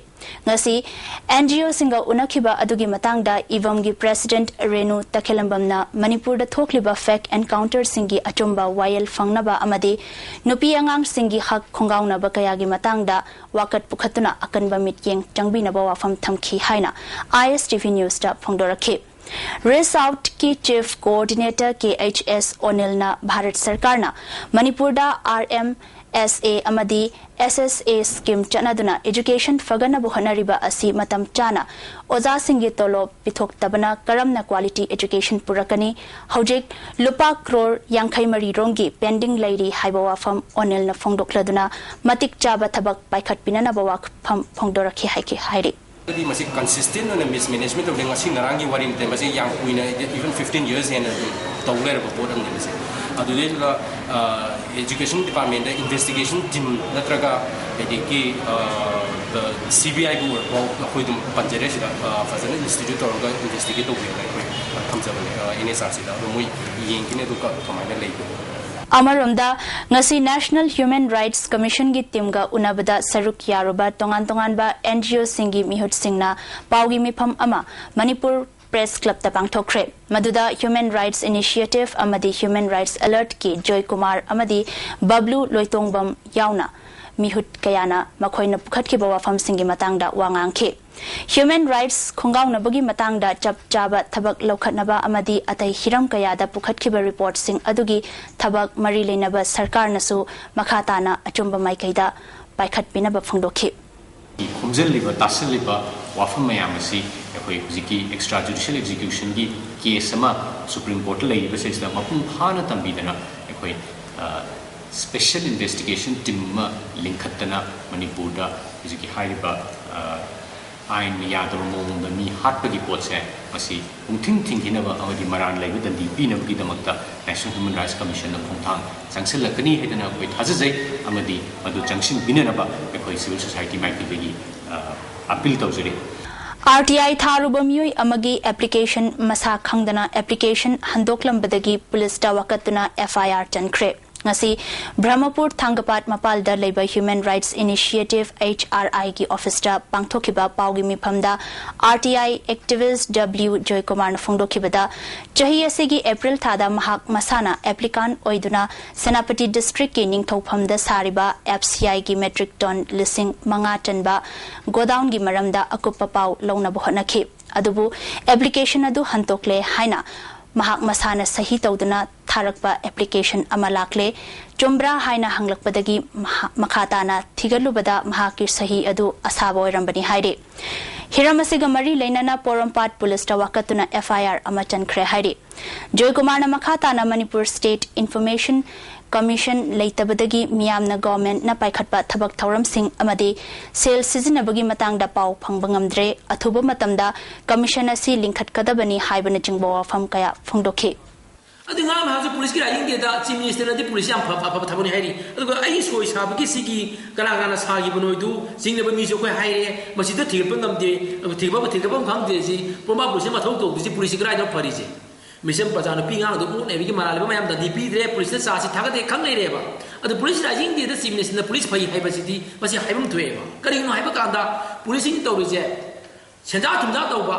ꯉꯁꯤ N G O ꯁꯤꯡꯒ ꯎꯅꯈꯤꯕ ꯑꯗꯨꯒꯤ ꯃꯇꯥꯡꯗ ꯏꯕꯝꯒꯤ president ꯔꯦꯅꯨ ꯇꯈꯦꯂꯝꯕꯝꯅ ꯃꯅꯤꯄꯨꯔꯗ ꯊꯣꯛꯂꯤꯕ fake encounter ꯁꯤꯡꯒꯤ ꯑꯆꯨꯝꯕ ꯋꯥꯌꯦꯜ ꯐꯪꯅꯕ ꯑꯃꯗꯤ ꯅꯨꯄꯤ ꯑꯉꯥꯡꯁꯤꯡꯒꯤ ꯍꯛ ꯈꯣꯡꯒꯥꯎꯅꯕ ꯀꯌꯥꯒꯤ ꯃꯇꯥꯡꯗ ꯋꯥꯀꯠ ꯄꯨꯈꯠꯇꯨꯅ ꯑꯀꯟꯕ ꯃꯤꯠꯌꯦꯡ ꯆꯪꯕꯤꯅꯕ ꯋꯥꯐꯝ ꯊꯝꯈꯤ ꯍꯥꯏꯅ I S T V news ꯇ ꯐꯣꯡꯗꯣꯔꯛꯈꯤ꯫ ꯔꯤꯁ ꯑꯥꯎꯠꯀꯤ chief coordinator K H S ꯑꯣꯅꯤꯜꯅ Bharat ꯁꯔꯀꯥꯔꯅ ꯃꯅꯤꯄꯨꯔꯗ R M ꯑꯦꯁ ꯑꯦ ꯑꯃꯗꯤ ꯑꯦꯁ ꯑꯦꯁ ꯑꯦ ꯁ꯭ꯀꯤꯝ ꯆꯠꯅꯗꯨꯅ ꯏꯖꯨꯀꯦꯁꯟ ꯐꯒꯠꯅꯕ ꯍꯣꯠꯅꯔꯤꯕ ꯑꯁꯤ ꯃꯇꯝ ꯆꯥꯅ ꯑꯣꯖꯥꯁꯤꯡꯒꯤ ꯇꯣꯂꯣꯞ ꯄꯤꯊꯣꯛꯇꯕꯅ ꯀꯔꯝꯅ ꯀ꯭ꯋꯥꯂꯤꯇꯤ ꯏꯖꯨꯀꯦꯁꯟ ꯄꯨꯔꯛꯀꯅꯤ? ꯍꯧꯖꯤꯛ ꯂꯨꯄꯥ ꯀ꯭ꯔꯣꯔ ꯌꯥꯡꯈꯩ ꯃꯔꯤ ꯔꯣꯝꯒꯤ ꯄꯦꯟꯗꯤꯡ ꯂꯩꯔꯤ ꯍꯥꯏꯕ ꯋꯥꯐꯝ ꯑꯣꯅꯤꯜꯅ ꯐꯣꯡꯗꯣꯛꯂꯗꯨꯅ ꯃꯇꯤꯛ ꯆꯥꯕ ꯊꯕꯛ ꯄꯥꯏꯈꯠꯄꯤꯅꯅꯕ ꯋꯥꯐꯝ ꯐꯣꯡꯗꯣꯔꯛꯈꯤ ꯍꯥꯏꯈꯤ ꯍꯥꯏꯔꯤ꯫ ꯗꯤ ꯃꯁꯤ ꯀꯟꯁꯤꯁꯇꯦꯟ ꯑꯣꯏꯅ ꯃꯤꯁꯃꯦꯅꯦꯖꯃꯦꯟ ꯇꯧꯗꯦ꯫ ꯉꯁꯤ ꯉꯔꯥꯡꯒꯤ ꯋꯥꯔꯤ ꯅꯠꯇꯦ, ꯃꯁꯤ ꯌꯥꯝ ꯀꯨꯏꯅ, even fifteen years ꯍꯦꯟꯅ ꯑꯗꯨꯝ ꯇꯧ ꯂꯩꯔꯕ ꯄꯣꯠ ꯑꯃꯅꯤ꯫ ꯃꯁꯤ ꯑꯗꯨꯗꯩꯗꯨꯗ education department investigation team ꯅꯠꯇ꯭ꯔꯒ ꯑꯗꯒꯤ C B I ꯕꯨ ꯑꯣꯏꯔꯣ, ꯑꯩꯈꯣꯏ ꯑꯗꯨꯝ ꯄꯟꯖꯔꯦ ꯁꯤꯗ꯫ ꯐꯖꯅ institute ꯇꯧꯔꯒ investigate ꯇꯧꯕꯤꯌꯣꯅ ꯑꯩꯈꯣꯏ ꯊꯝꯖꯕꯅꯦ N H R Cꯗ꯫ ꯑꯗꯣ ꯃꯣꯏ ꯌꯦꯡꯈꯤꯅꯤ ꯑꯗꯨꯒ ꯀꯃꯥꯏꯅ ꯂꯩꯕꯅꯣ꯫ ꯑꯃꯔꯣꯝꯗ, ꯉꯁꯤ National Human Rights Commissionꯒꯤ teamꯒ ꯎꯅꯕꯗ ꯁꯔꯨꯛ ꯌꯥꯔꯨꯕ ꯇꯣꯉꯥꯟ ꯇꯣꯉꯥꯟꯕ N G Oꯁꯤꯡꯒꯤ ꯃꯤꯍꯨꯠꯁꯤꯡꯅ ꯄꯥꯎꯒꯤ ꯃꯤꯐꯝ ꯑꯃ ꯃꯅꯤꯄꯨꯔ Press Clubꯇ ꯄꯥꯡꯊꯣꯛꯈ꯭ꯔꯦ꯫ ꯃꯗꯨꯗ Human Rights Initiative ꯑꯃꯗꯤ Human Rights Alertꯀꯤ ꯖꯣꯏ ꯀꯨꯃꯥꯔ ꯑꯃꯗꯤ ꯕꯕ꯭ꯂꯨ ꯂꯣꯏꯇꯣꯡꯕꯝ ꯌꯥꯎꯅ ꯃꯤꯍꯨꯠ ꯀꯌꯥꯅ ꯃꯈꯣꯏꯅ ꯄꯨꯈꯠꯈꯤꯕ ꯋꯥꯐꯝꯁꯤꯡꯒꯤ ꯃꯇꯥꯡꯗ ꯋꯥ ꯉꯥꯡꯈꯤ꯫ Human rights ꯈꯣꯡꯒꯥꯎꯅꯕꯒꯤ ꯃꯇꯥꯡꯗ ꯆꯞ ꯆꯥꯕ ꯊꯕꯛ ꯂꯧꯈꯠꯅꯕ ꯑꯃꯗꯤ ꯑꯇꯩ ꯍꯤꯔꯝ ꯀꯌꯥꯗ ꯄꯨꯈꯠꯈꯤꯕ reportꯁꯤꯡ ꯑꯗꯨꯒꯤ ꯊꯕꯛ ꯃꯔꯤ ꯂꯩꯅꯕ ꯁꯔꯀꯥꯔꯅꯁꯨ ꯃꯈꯥ ꯇꯥꯅ ꯑꯆꯨꯝꯕ ꯃꯥꯏꯀꯩꯗ ꯄꯥꯏꯈꯠꯄꯤꯅꯕ ꯐꯣꯡꯗꯣꯛꯈꯤ꯫ ꯈꯣꯝꯖꯤꯜꯂꯤꯕ, ꯇꯥꯁꯤꯜꯂꯤꯕ ꯋꯥꯐꯝ ꯃꯌꯥꯝ ꯑꯁꯤ ꯑꯩꯈꯣꯏ ꯍꯧꯖꯤꯛꯀꯤ extra judicial executionꯒꯤ case ꯑꯃ Supreme Courtꯇ ꯂꯩꯔꯤꯕꯁꯤꯗꯩꯁꯤꯗ ꯃꯄꯨꯡ ꯐꯥꯅ ꯇꯝꯕꯤꯗꯅ ꯑꯩꯈꯣꯏ special investigation team ꯑꯃ ꯂꯤꯡꯈꯠꯇꯅ ꯃꯅꯤꯄꯨꯔꯗ ꯍꯧꯖꯤꯛꯀꯤ ꯍꯥꯏꯔꯤꯕ ꯑꯥꯏꯟꯅ ꯌꯥꯗꯕ ꯃꯑꯣꯡꯗ ꯃꯤ ꯍꯥꯠꯄꯒꯤ ꯄꯣꯠꯁꯦ ꯃꯁꯤ ꯄꯨꯡꯊꯤꯡ ꯊꯤꯡꯈꯤꯅꯕ ꯑꯃꯗꯤ ꯃꯔꯥꯜ ꯂꯩꯕ ꯗꯟꯗꯤ ꯄꯤꯅꯕꯒꯤꯗꯃꯛꯇ National Human Rights Commissionꯅ ꯈꯣꯡꯊꯥꯡ ꯆꯪꯁꯤꯜꯂꯛꯀꯅꯤ ꯍꯥꯏꯗꯅ ꯑꯩꯈꯣꯏ ꯊꯥꯖꯖꯩ ꯑꯃꯗꯤ ꯃꯗꯨ ꯆꯪꯁꯤꯟꯕꯤꯅꯅꯕ ꯑꯩꯈꯣꯏ civil society ꯃꯥꯏꯀꯩꯗꯒꯤ appeal ꯇꯧꯖꯔꯤ꯫ R T I ꯊꯥꯔꯨꯕ ꯃꯤꯑꯣꯏ ꯑꯃꯒꯤ application ꯃꯁꯥ ꯈꯪꯗꯅ application ꯍꯟꯗꯣꯛꯂꯝꯕꯗꯒꯤ ꯄꯨꯂꯤꯁꯇ ꯋꯥꯀꯠꯇꯨꯅ F I R ꯆꯟꯈ꯭ꯔꯦ꯫ ꯉꯁꯤ ꯕ꯭ꯔꯍꯃꯄꯨꯔ ꯊꯥꯡꯒꯄꯥꯠ ꯃꯄꯥꯜꯗ ꯂꯩꯕ Human Rights Initiative H R Iꯒꯤ officeꯇ ꯄꯥꯡꯊꯣꯛꯈꯤꯕ ꯄꯥꯎꯒꯤ ꯃꯤꯐꯝꯗ R T I activist W ꯖꯣꯏꯀꯨꯃꯥꯔꯅ ꯐꯣꯡꯗꯣꯛꯈꯤꯕꯗ, ꯆꯍꯤ ꯑꯁꯤꯒꯤ April ꯊꯥꯗ ꯃꯍꯥꯛ ꯃꯁꯥꯅ applicant ꯑꯣꯏꯗꯨꯅ ꯁꯦꯅꯥꯄꯇꯤ districtꯀꯤ ꯅꯤꯡꯊꯧꯐꯝꯗ ꯁꯥꯔꯤꯕ F C Iꯒꯤ metric ton ꯂꯤꯁꯤꯡ ꯃꯉꯥ ꯆꯟꯕ godownꯒꯤ ꯃꯔꯝꯗ ꯑꯀꯨꯞꯄ ꯄꯥꯎ ꯂꯧꯅꯕ ꯍꯣꯠꯅꯈꯤ꯫ ꯑꯗꯨꯕꯨ application ꯑꯗꯨ ꯍꯟꯇꯣꯛꯂꯦ ꯍꯥꯏꯅ ꯃꯍꯥꯛ ꯃꯁꯥꯅ ꯁꯍꯤ ꯇꯧꯗꯨꯅ ꯊꯥꯔꯛꯄ ꯑꯦꯄ꯭ꯂꯤꯀꯦꯁꯟ ꯑꯃ ꯂꯥꯛꯂꯦ꯫ ꯆꯨꯝꯕ꯭ꯔꯥ ꯍꯥꯏꯅ ꯍꯪꯂꯛꯄꯗꯒꯤ ꯃꯍꯥ-, ꯃꯈꯥ ꯇꯥꯅ ꯊꯤꯒꯠꯂꯨꯕꯗ ꯃꯍꯥꯛꯀꯤ ꯁꯍꯤ ꯑꯗꯨ ꯑꯁꯥꯕ ꯑꯣꯏꯔꯝꯕꯅꯤ ꯍꯥꯏꯔꯤ꯫ ꯍꯤꯔꯝ ꯑꯁꯤꯒ ꯃꯔꯤ ꯂꯩꯅꯅ ꯄꯣꯔꯣꯝꯄꯥꯠ ꯄꯨꯂꯤꯁꯇ ꯋꯥꯀꯠꯇꯨꯅ ꯑꯦꯐ ꯑꯥꯏ ꯑꯥꯔ ꯑꯃ ꯆꯟꯈ꯭ꯔꯦ ꯍꯥꯏꯔꯤ꯫ ꯖꯣꯏꯀꯨꯃꯥꯔꯅ ꯃꯈꯥ ꯇꯥꯅ ꯃꯅꯤꯄꯨꯔ ꯁ꯭ꯇꯦꯠ ꯏꯟꯐꯣꯔꯃꯦꯁꯟ ꯀꯃꯤꯁꯟ ꯂꯩꯇꯕꯗꯒꯤ ꯃꯤꯌꯥꯝꯅ ꯒꯣꯔꯃꯦꯟꯠꯅ ꯄꯥꯏꯈꯠꯄ ꯊꯕꯛ ꯊꯧꯔꯝꯁꯤꯡ ꯑꯃꯗꯤ ꯁꯦꯜ ꯁꯤꯖꯤꯟꯅꯕꯒꯤ ꯃꯇꯥꯡꯗ ꯄꯥꯎ ꯐꯪꯕ ꯉꯝꯗ꯭ꯔꯦ, ꯑꯊꯨꯕ ꯃꯇꯝꯗ ꯀꯃꯤꯁꯟ ꯑꯁꯤ ꯂꯤꯡꯈꯠꯀꯗꯕꯅꯤ ꯍꯥꯏꯕꯅꯆꯤꯡꯕ ꯋꯥꯐꯝ ꯀꯌꯥ ꯐꯣꯡꯗꯣꯛꯈꯤ꯫ ꯑꯗꯨ ꯉꯔꯥꯡ ꯅꯍꯥꯟꯁꯨ ꯄꯨꯂꯤꯁꯀꯤ ꯔꯥꯏꯖꯤꯡ ꯗꯦꯗ ꯆꯤꯐ ꯃꯤꯅꯤꯁꯇꯔꯅꯗꯤ ꯄꯨꯂꯤꯁ ꯌꯥꯝ ꯐ-, ꯑꯐꯕ ꯊꯕꯛꯅꯤ ꯍꯥꯏꯔꯤ꯫ ꯑꯗꯨꯒ ꯑꯩꯒꯤ ꯁꯣꯏ ꯁꯥꯕꯒꯤ ꯁꯤꯒꯤ ꯀꯅꯥ ꯀꯅꯥꯅ ꯁꯥꯈꯤꯕꯅꯣ ꯍꯥꯏꯗꯨ ꯆꯤꯡꯅꯕ ꯃꯤꯁꯨ ꯑꯩꯈꯣꯏ ꯍꯥꯏꯔꯦ꯫ ꯃꯁꯤꯗ ꯊꯤꯒꯠꯄ ꯉꯝꯗꯦ, ꯊꯤꯒꯠꯄ, ꯊꯤꯒꯠꯄ ꯑꯃ ꯈꯪꯗꯦ꯫ ꯁꯤ ꯄꯣꯔꯣꯝꯄꯥꯠ ꯄꯨꯂꯤꯁꯅ ꯃꯊꯧ ꯇꯧꯗ꯭ꯔꯤꯁꯤ ꯄꯨꯂꯤꯁꯁꯤ ꯀꯗꯥꯏꯗꯅꯣ ꯐꯔꯤꯁꯦ? ꯃꯤꯆꯝ ꯄ꯭ꯔꯖꯥ ꯅꯨꯄꯤ ꯑꯉꯥꯡꯗꯨ ꯑꯣꯠ ꯅꯩꯕꯒꯤ ꯃꯔꯥꯜ ꯂꯩꯕ ꯃꯌꯥꯝꯗ ꯗꯤ ꯄꯤꯗ꯭ꯔꯦ, ꯄꯨꯂꯤꯁꯅ ꯆꯥꯁꯤ ꯊꯥꯒꯠꯇꯦ ꯈꯪ ꯂꯩꯔꯦꯕ꯫ ꯑꯗꯨ ꯄꯨꯂꯤꯁ ꯔꯥꯏꯖꯤꯡ ꯗꯦꯗ ꯆꯤꯐ ꯃꯤꯅꯤꯁꯇꯔꯅ ꯄꯨꯂꯤꯁ ꯐꯩ ꯍꯥꯏꯕꯁꯤꯗꯤ ꯃꯁꯤ ꯍꯥꯏꯐꯝ ꯊꯣꯛꯑꯦꯕ꯫ ꯀꯔꯤꯒꯤꯅꯣ ꯍꯥꯏꯕ ꯀꯥꯟꯗ ꯄꯨꯂꯤꯁꯁꯤꯡ ꯇꯧꯔꯤꯁꯦ ꯁꯦꯟꯖꯥ ꯊꯨꯝꯖꯥ ꯇꯧꯕ,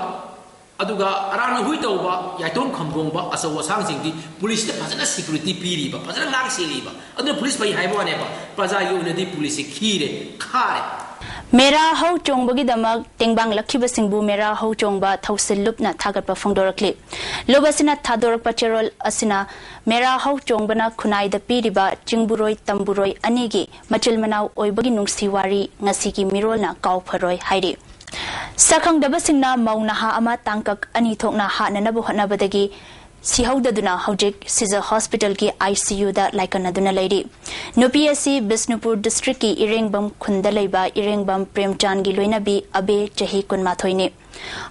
ꯑꯗꯨꯒ ꯑꯔꯥꯟ ꯑꯍꯨꯏ ꯇꯧꯕ, ꯌꯥꯏꯇꯣꯝ ꯈꯝꯕꯣꯡꯕ ꯑꯆꯧ ꯑꯁꯥꯡꯁꯤꯡꯗꯤ ꯄꯨꯂꯤꯁꯇ ꯐꯖꯅ ꯁꯦꯀ꯭ꯌꯨꯔꯤꯇꯤ ꯄꯤꯔꯤꯕ, ꯐꯖꯅ ꯉꯥꯛ ꯁꯦꯜꯂꯤꯕ꯫ ꯑꯗꯨꯅ ꯄꯨꯂꯤꯁ ꯐꯩ ꯍꯥꯏꯕ ꯋꯥꯅꯦꯕ, ꯄ꯭ꯔꯖꯥꯒꯤ ꯑꯣꯏꯅꯗꯤ ꯄꯨꯂꯤꯁꯁꯤ ꯈꯤꯔꯦ, ꯈꯥꯔꯦ꯫ ꯃꯦꯔꯥ ꯍꯧ ꯆꯣꯡꯕꯒꯤꯗꯃꯛ ꯇꯦꯡꯕꯥꯡꯂꯛꯈꯤꯕꯁꯤꯡꯕꯨ ꯃꯦꯔꯥ ꯍꯧ ꯆꯣꯡꯕ ꯊꯧꯁꯤꯜ ꯂꯨꯞꯅ ꯊꯥꯒꯠꯄ ꯐꯣꯡꯗꯣꯔꯛꯂꯤ꯫ ꯂꯨꯞ ꯑꯁꯤꯅ ꯊꯥꯗꯣꯔꯛꯄ ꯆꯦꯔꯣꯜ ꯑꯁꯤꯅ ꯃꯦꯔꯥ ꯍꯧ ꯆꯣꯡꯕꯅ ꯈꯨꯟꯅꯥꯏꯗ ꯄꯤꯔꯤꯕ ꯆꯤꯡꯕꯨꯔꯣꯏ ꯇꯝꯕꯨꯔꯣꯏ ꯑꯅꯤꯒꯤ ꯃꯆꯤꯜ ꯃꯅꯥꯎ ꯑꯣꯏꯕꯒꯤ ꯅꯨꯡꯁꯤ ꯋꯥꯔꯤ ꯉꯁꯤꯒꯤ ꯃꯤꯔꯣꯜꯅ ꯀꯥꯎꯐꯔꯣꯏ ꯍꯥꯏꯔꯤ꯫ ꯁꯛꯈꯪꯗꯕꯁꯤꯡꯅ ꯃꯧ ꯅꯍꯥ ꯑꯃ ꯇꯥꯡꯀꯛ ꯑꯅꯤ ꯊꯣꯛꯅ ꯍꯥꯠꯅꯅꯕ ꯍꯣꯠꯅꯕꯗꯒꯤ ꯁꯤꯍꯧꯗꯗꯨꯅ ꯍꯧꯖꯤꯛ ꯁꯤꯖ ꯍꯣꯁꯄꯤꯇꯥꯜꯒꯤ ꯑꯥꯏ ꯁꯤ ꯌꯨꯗ ꯂꯥꯏꯀꯠꯅꯗꯨꯅ ꯂꯩꯔꯤ꯫ ꯅꯨꯄꯤ ꯑꯁꯤ ꯕꯤꯁꯅꯨꯄꯨꯔ ꯗꯤꯁꯇ꯭ꯔꯤꯛꯀꯤ ꯏꯔꯦꯡꯕꯝ ꯈꯨꯟꯗ ꯂꯩꯕ ꯏꯔꯦꯡꯕꯝ ꯄ꯭ꯔꯦꯝꯆꯥꯟꯒꯤ ꯂꯣꯏꯅꯕꯤ ꯑꯕꯦ, ꯆꯍꯤ ꯀꯨꯟꯃꯥꯊꯣꯏꯅꯤ꯫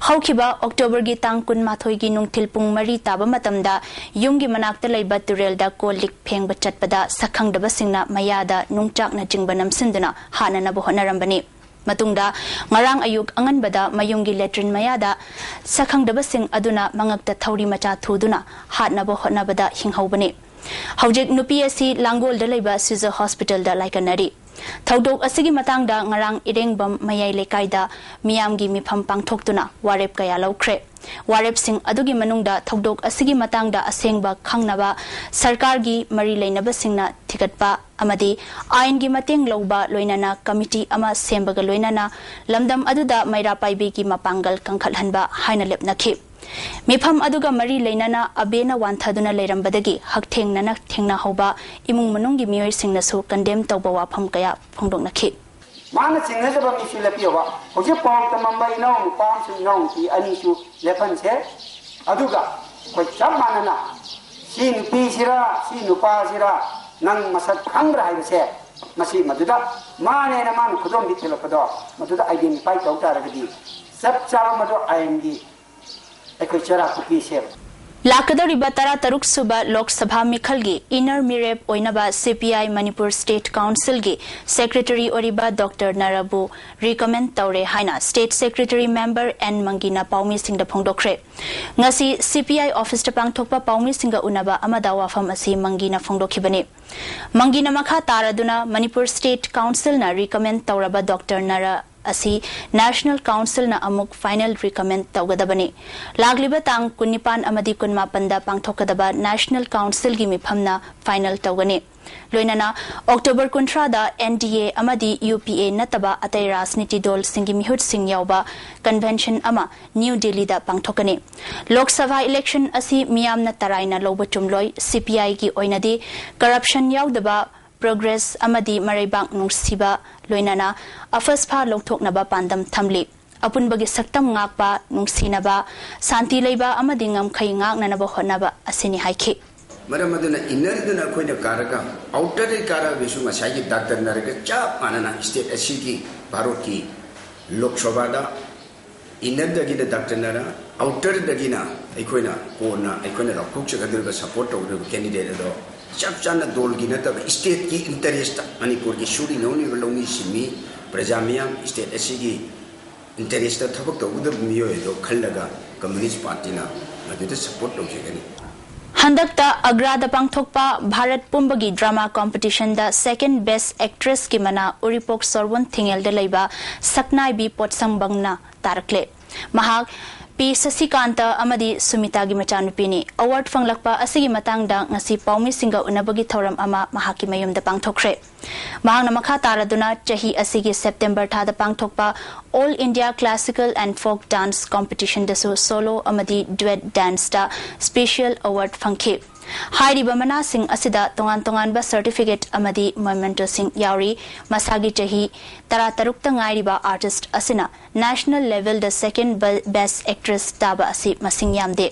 ꯍꯧꯈꯤꯕ ꯑꯣꯛꯇꯣꯕꯔꯒꯤ ꯇꯥꯡ ꯀꯨꯟꯃꯥꯊꯣꯏꯒꯤ ꯅꯨꯡꯊꯤꯜ ꯄꯨꯡ ꯃꯔꯤ ꯇꯥꯕ ꯃꯇꯝꯗ ꯌꯨꯝꯒꯤ ꯃꯅꯥꯛꯇ ꯂꯩꯕ ꯇꯨꯔꯦꯜꯗ ꯀꯣꯜ ꯂꯤꯛ ꯐꯦꯡꯕ ꯆꯠꯄꯗ ꯁꯛꯈꯪꯗꯕꯁꯤꯡꯅ ꯃꯌꯥꯗ ꯅꯨꯡꯆꯥꯛꯅꯆꯤꯡꯕ ꯅꯝꯁꯤꯟꯗꯨꯅ ꯍꯥꯠꯅꯅꯕ ꯍꯣꯠꯅꯔꯝꯕꯅꯤ꯫ ꯃꯇꯨꯡꯗ ꯉꯔꯥꯡ ꯑꯌꯨꯛ ꯑꯉꯟꯕꯗ ꯃꯌꯨꯝꯒꯤ ꯂꯦꯇ꯭ꯔꯤꯟ ꯃꯌꯥꯗ ꯁꯛꯈꯪꯗꯕꯁꯤꯡ ꯑꯗꯨꯅ ꯃꯉꯛꯇ ꯊꯧꯔꯤ ꯃꯆꯥ ꯊꯨꯗꯨꯅ ꯍꯥꯠꯅꯕ ꯍꯣꯠꯅꯕꯗ ꯍꯤꯡꯍꯧꯕꯅꯤ꯫ ꯍꯧꯖꯤꯛ ꯅꯨꯄꯤ ꯑꯁꯤ ꯂꯥꯡꯒꯣꯜꯗ ꯂꯩꯕ ꯁꯤꯖ ꯍꯣꯁꯄꯤꯇꯥꯜꯗ ꯂꯥꯏꯀꯠꯅꯔꯤ꯫ ꯊꯧꯗꯣꯛ ꯑꯁꯤꯒꯤ ꯃꯇꯥꯡꯗ ꯉꯔꯥꯡ ꯏꯔꯦꯡꯕꯝ ꯃꯌꯥꯏ ꯂꯩꯀꯥꯏꯗ ꯃꯤꯌꯥꯝꯒꯤ ꯃꯤꯐꯝ ꯄꯥꯡꯊꯣꯛꯇꯨꯅ ꯋꯥꯔꯦꯞ ꯀꯌꯥ ꯂꯧꯈ꯭ꯔꯦ꯫ ꯋꯥꯔꯦꯞꯁꯤꯡ ꯑꯗꯨꯒꯤ ꯃꯅꯨꯡꯗ ꯊꯧꯗꯣꯛ ꯑꯁꯤꯒꯤ ꯃꯇꯥꯡꯗ ꯑꯁꯦꯡꯕ ꯈꯪꯅꯕ ꯁꯔꯀꯥꯔꯒꯤ ꯃꯔꯤ ꯂꯩꯅꯕꯁꯤꯡꯅ ꯊꯤꯒꯠꯄ ꯑꯃꯗꯤ ꯑꯥꯏꯟꯒꯤ ꯃꯇꯦꯡ ꯂꯧꯕ ꯂꯣꯏꯅꯅ ꯀꯃꯤꯇꯤ ꯑꯃ ꯁꯦꯝꯕꯒ ꯂꯣꯏꯅꯅ ꯂꯝꯗꯝ ꯑꯗꯨꯗ ꯃꯩꯔꯥ ꯄꯥꯏꯕꯤꯒꯤ ꯃꯄꯥꯡꯒꯜ ꯀꯟꯈꯠꯍꯟꯕ ꯍꯥꯏꯅ ꯂꯦꯞꯅꯈꯤ꯫ ꯃꯤꯐꯝ ꯑꯗꯨꯒ ꯃꯔꯤ ꯂꯩꯅꯅ ꯑꯕꯦꯅ ꯋꯥꯟꯊꯗꯨꯅ ꯂꯩꯔꯝꯕꯗꯒꯤ ꯍꯛꯊꯦꯡꯅꯅ ꯊꯦꯡꯅꯍꯧꯕ ꯏꯃꯨꯡ ꯃꯅꯨꯡꯒꯤ ꯃꯤꯑꯣꯏꯁꯤꯡꯅꯁꯨ ꯀꯟꯗꯦꯝ ꯇꯧꯕ ꯋꯥꯐꯝ ꯀꯌꯥ ꯐꯣꯡꯗꯣꯛꯅꯈꯤ꯫ ꯃꯥꯅ ꯆꯤꯡꯅꯖꯕ ꯃꯤꯁꯨ ꯂꯦꯞꯄꯤꯌꯣꯕ꯫ ꯍꯧꯖꯤꯛ ꯄꯥꯎ ꯇꯝꯃꯝꯕ ꯏꯅꯥꯎ ꯅꯨꯄꯥ ꯑꯃꯁꯨꯡ ꯏꯅꯥꯎ ꯅꯨꯄꯤ ꯑꯅꯤꯁꯨ ꯂꯦꯞꯍꯟꯁꯦ꯫ ꯑꯗꯨꯒ ꯑꯩꯈꯣꯏ ꯆꯞ ꯃꯥꯟꯅꯅ ꯁꯤ ꯅꯨꯄꯤꯁꯤꯔꯥ, ꯁꯤ ꯅꯨꯄꯥꯁꯤꯔꯥ, ꯅꯪ ꯃꯁꯛ ꯈꯪꯕ꯭ꯔꯥ ꯍꯥꯏꯕꯁꯦ, ꯃꯁꯤ ꯃꯗꯨꯗ ꯃꯥꯅꯦꯅ ꯃꯥꯅ ꯈꯨꯗꯣꯝꯕꯤ ꯊꯤꯜꯂꯛꯄꯗꯣ, ꯃꯗꯨꯗ identify ꯇꯧ ꯇꯥꯔꯒꯗꯤ ꯆꯞ ꯆꯥꯕ ꯃꯗꯨ ꯑꯥꯏꯟꯒꯤ ꯑꯩꯈꯣꯏ ꯆꯦꯔꯥ ꯀꯣꯄꯤꯁꯦ꯫ ꯂꯥꯛꯀꯗꯧꯔꯤꯕ ꯇꯔꯥꯇꯔꯨꯛ ꯁꯨꯕ ꯂꯣꯛ ꯁꯚꯥ ꯃꯤꯈꯜꯒꯤ inner ꯃꯤꯔꯦꯞ ꯑꯣꯏꯅꯕ CPI ꯃꯅꯤꯄꯨꯔ State Council ꯒꯤ Secretary ꯑꯣꯏꯔꯤꯕ Doctor ꯅꯔꯥꯕꯨ recommend ꯇꯧꯔꯦ ꯍꯥꯏꯅ State Secretary Member ꯑꯦꯟ ꯃꯪꯒꯤꯅ ꯄꯥꯎꯃꯤꯁꯤꯡꯗ ꯐꯣꯡꯗꯣꯛꯈ꯭ꯔꯦ꯫ ꯉꯁꯤ CPI office ꯇ ꯄꯥꯡꯊꯣꯛꯄ ꯄꯥꯎꯃꯤꯁꯤꯡꯒ ꯎꯅꯕ ꯑꯃꯗ ꯋꯥꯐꯝ ꯑꯁꯤ ꯃꯪꯒꯤꯅ ꯐꯣꯡꯗꯣꯛꯈꯤꯕꯅꯤ꯫ ꯃꯪꯒꯤꯅ ꯃꯈꯥ ꯇꯥꯔꯗꯨꯅ ꯃꯅꯤꯄꯨꯔ State Council ꯅ recommend ꯇꯧꯔꯕ Doctor ꯅꯔꯥ ꯑꯁꯤ National Council ꯅ ꯑꯃꯨꯛ final recommend ꯇꯧꯒꯗꯕꯅꯤ꯫ ꯂꯥꯛꯂꯤꯕ ꯇꯥꯡ ꯀꯨꯟꯅꯤꯄꯥꯟ ꯑꯃꯗꯤ ꯀꯨꯟꯃꯥꯄꯟꯗ ꯄꯥꯡꯊꯣꯛꯀꯗꯕ National Council ꯒꯤ ꯃꯤꯐꯝꯅ final ꯇꯧꯒꯅꯤ꯫ ꯂꯣꯏꯅꯅ October ꯀꯨꯟꯊ꯭ꯔꯥꯗ NDA ꯑꯃꯗꯤ UPA ꯅꯠꯇꯕ ꯑꯇꯩ ꯔꯥꯖꯅꯤꯇꯤ ꯗꯜꯁꯤꯡꯒꯤ ꯃꯤꯍꯨꯠꯁꯤꯡ ꯌꯥꯎꯕ convention ꯑꯃ ꯅ꯭ꯌꯨ ꯗꯤꯜꯂꯤꯗ ꯄꯥꯡꯊꯣꯛꯀꯅꯤ꯫ ꯂꯣꯛ ꯁꯚꯥ election ꯑꯁꯤ ꯃꯤꯌꯥꯝꯅ ꯇꯔꯥꯏꯅ ꯂꯧꯕ ꯆꯨꯝꯂꯣꯏ꯫ CPI ꯒꯤ ꯑꯣꯏꯅꯗꯤ corruption ꯌꯥꯎꯗꯕ, progress ꯑꯃꯗꯤ ꯃꯔꯩꯕꯥꯛ ꯅꯨꯡꯁꯤꯕ, ꯂꯣꯏꯅꯅ ꯑꯐꯁꯐꯥ ꯂꯧꯊꯣꯛꯅꯕ ꯄꯥꯟꯗꯝ ꯊꯝꯂꯤ꯫ ꯑꯄꯨꯟꯕꯒꯤ ꯁꯛꯇꯝ ꯉꯥꯛꯄ, ꯅꯨꯡꯁꯤꯅꯕ, ꯁꯥꯟꯇꯤ ꯂꯩꯕ ꯑꯃꯗꯤ ꯉꯝꯈꯩ ꯉꯥꯛꯅꯅꯕ ꯍꯣꯠꯅꯕ ꯑꯁꯤꯅꯤ ꯍꯥꯏꯈꯤ꯫ ꯃꯔꯝ ꯑꯗꯨꯅ inner ꯗꯨꯅ ꯑꯩꯈꯣꯏꯅ ꯀꯥꯔꯒ outer ꯗꯒꯤ ꯀꯥꯔꯛꯑꯕꯁꯨ ꯉꯁꯥꯏꯒꯤ Doctor ꯅꯔꯥꯒ ꯆꯞ ꯃꯥꯟꯅꯅ state ꯑꯁꯤꯒꯤ ꯚꯥꯔꯠꯀꯤ ꯂꯣꯛ ꯁꯚꯥꯗ inner ꯗꯒꯤꯅ Doctor ꯅꯔꯥ, outer ꯗꯒꯤꯅ ꯑꯩꯈꯣꯏꯅ ꯀꯣꯟꯅ ꯑꯩꯈꯣꯏꯅ ꯂꯥꯎꯊꯣꯛꯆꯒꯗꯧꯔꯤꯕ support ꯇꯧꯒꯗꯧꯔꯤꯕ candidate ꯑꯗꯣ ꯆꯞ ꯆꯥꯅ ꯗꯣꯜꯒꯤ ꯅꯠꯇꯕ state ꯀꯤ interest ꯇ, ꯃꯅꯤꯄꯨꯔꯒꯤ ꯁꯨꯔꯤ ꯅꯣꯝꯂꯤꯕ ꯂꯧꯃꯤ ꯁꯤꯟꯃꯤ, ꯄ꯭ꯔꯖꯥ ꯃꯤꯌꯥꯝ, state ꯑꯁꯤꯒꯤ interest ꯇ ꯊꯕꯛ ꯇꯧꯒꯗꯕ ꯃꯤꯑꯣꯏ ꯑꯗꯣ ꯈꯜꯂꯒ Communist Party ꯅ ꯃꯗꯨꯗ support ꯇꯧꯖꯒꯅꯤ꯫ ꯍꯟꯗꯛꯇ ꯑꯒ꯭ꯔꯥꯗ ꯄꯥꯡꯊꯣꯛꯄ ꯚꯥꯔꯠ ꯄꯨꯝꯕꯒꯤ drama competition ꯗ second best actress ꯀꯤ ꯃꯅꯥ ꯎꯔꯤꯄꯣꯛ ꯁꯣꯔꯕꯣꯟ ꯊꯤꯡꯉꯦꯜꯗ ꯂꯩꯕ ꯁꯛꯅꯥꯏꯕꯤ ꯄꯣꯠꯁꯪꯕꯝꯅ ꯇꯥꯔꯛꯂꯦ꯫ ꯃꯍꯥꯛ ꯄꯤ ꯁꯁꯤꯀꯥꯟꯇ ꯑꯃꯗꯤ ꯁꯨꯃꯤꯇꯥꯒꯤ ꯃꯆꯥꯅꯨꯄꯤꯅꯤ꯫ ꯑꯦꯋꯥꯔꯗ ꯐꯪꯂꯛꯄ ꯑꯁꯤꯒꯤ ꯃꯇꯥꯡꯗ ꯉꯁꯤ ꯄꯥꯎꯃꯤꯁꯤꯡꯒ ꯎꯅꯕꯒꯤ ꯊꯧꯔꯝ ꯑꯃ ꯃꯍꯥꯛꯀꯤ ꯃꯌꯨꯝꯗ ꯄꯥꯡꯊꯣꯛꯈ꯭ꯔꯦ꯫ ꯃꯍꯥꯛꯅ ꯃꯈꯥ ꯇꯥꯔꯗꯨꯅ ꯆꯍꯤ ꯑꯁꯤꯒꯤ ꯁꯦꯞꯇꯦꯝꯕꯔ ꯊꯥꯗ ꯄꯥꯡꯊꯣꯛꯄ All India Classical and Folk Dance Competitionꯗꯁꯨ solo ꯑꯃꯗꯤ duet danceꯇ special award ꯐꯪꯈꯤ꯫ ꯍꯥꯏꯔꯤꯕ ꯃꯅꯥꯁꯤꯡ ꯑꯁꯤꯗ ꯇꯣꯉꯥꯟ ꯇꯣꯉꯥꯟꯕ certificate ꯑꯃꯗꯤ mementoꯁꯤꯡ ꯌꯥꯎꯔꯤ꯫ ꯃꯁꯥꯒꯤ ꯆꯍꯤ ꯇꯔꯥꯇꯔꯨꯛꯇ ꯉꯥꯏꯔꯤꯕ artist ꯑꯁꯤꯅ national levelꯗ second be- best actress ꯇꯥꯕ ꯑꯁꯤ ꯃꯁꯤꯡ ꯌꯥꯝꯗꯦ꯫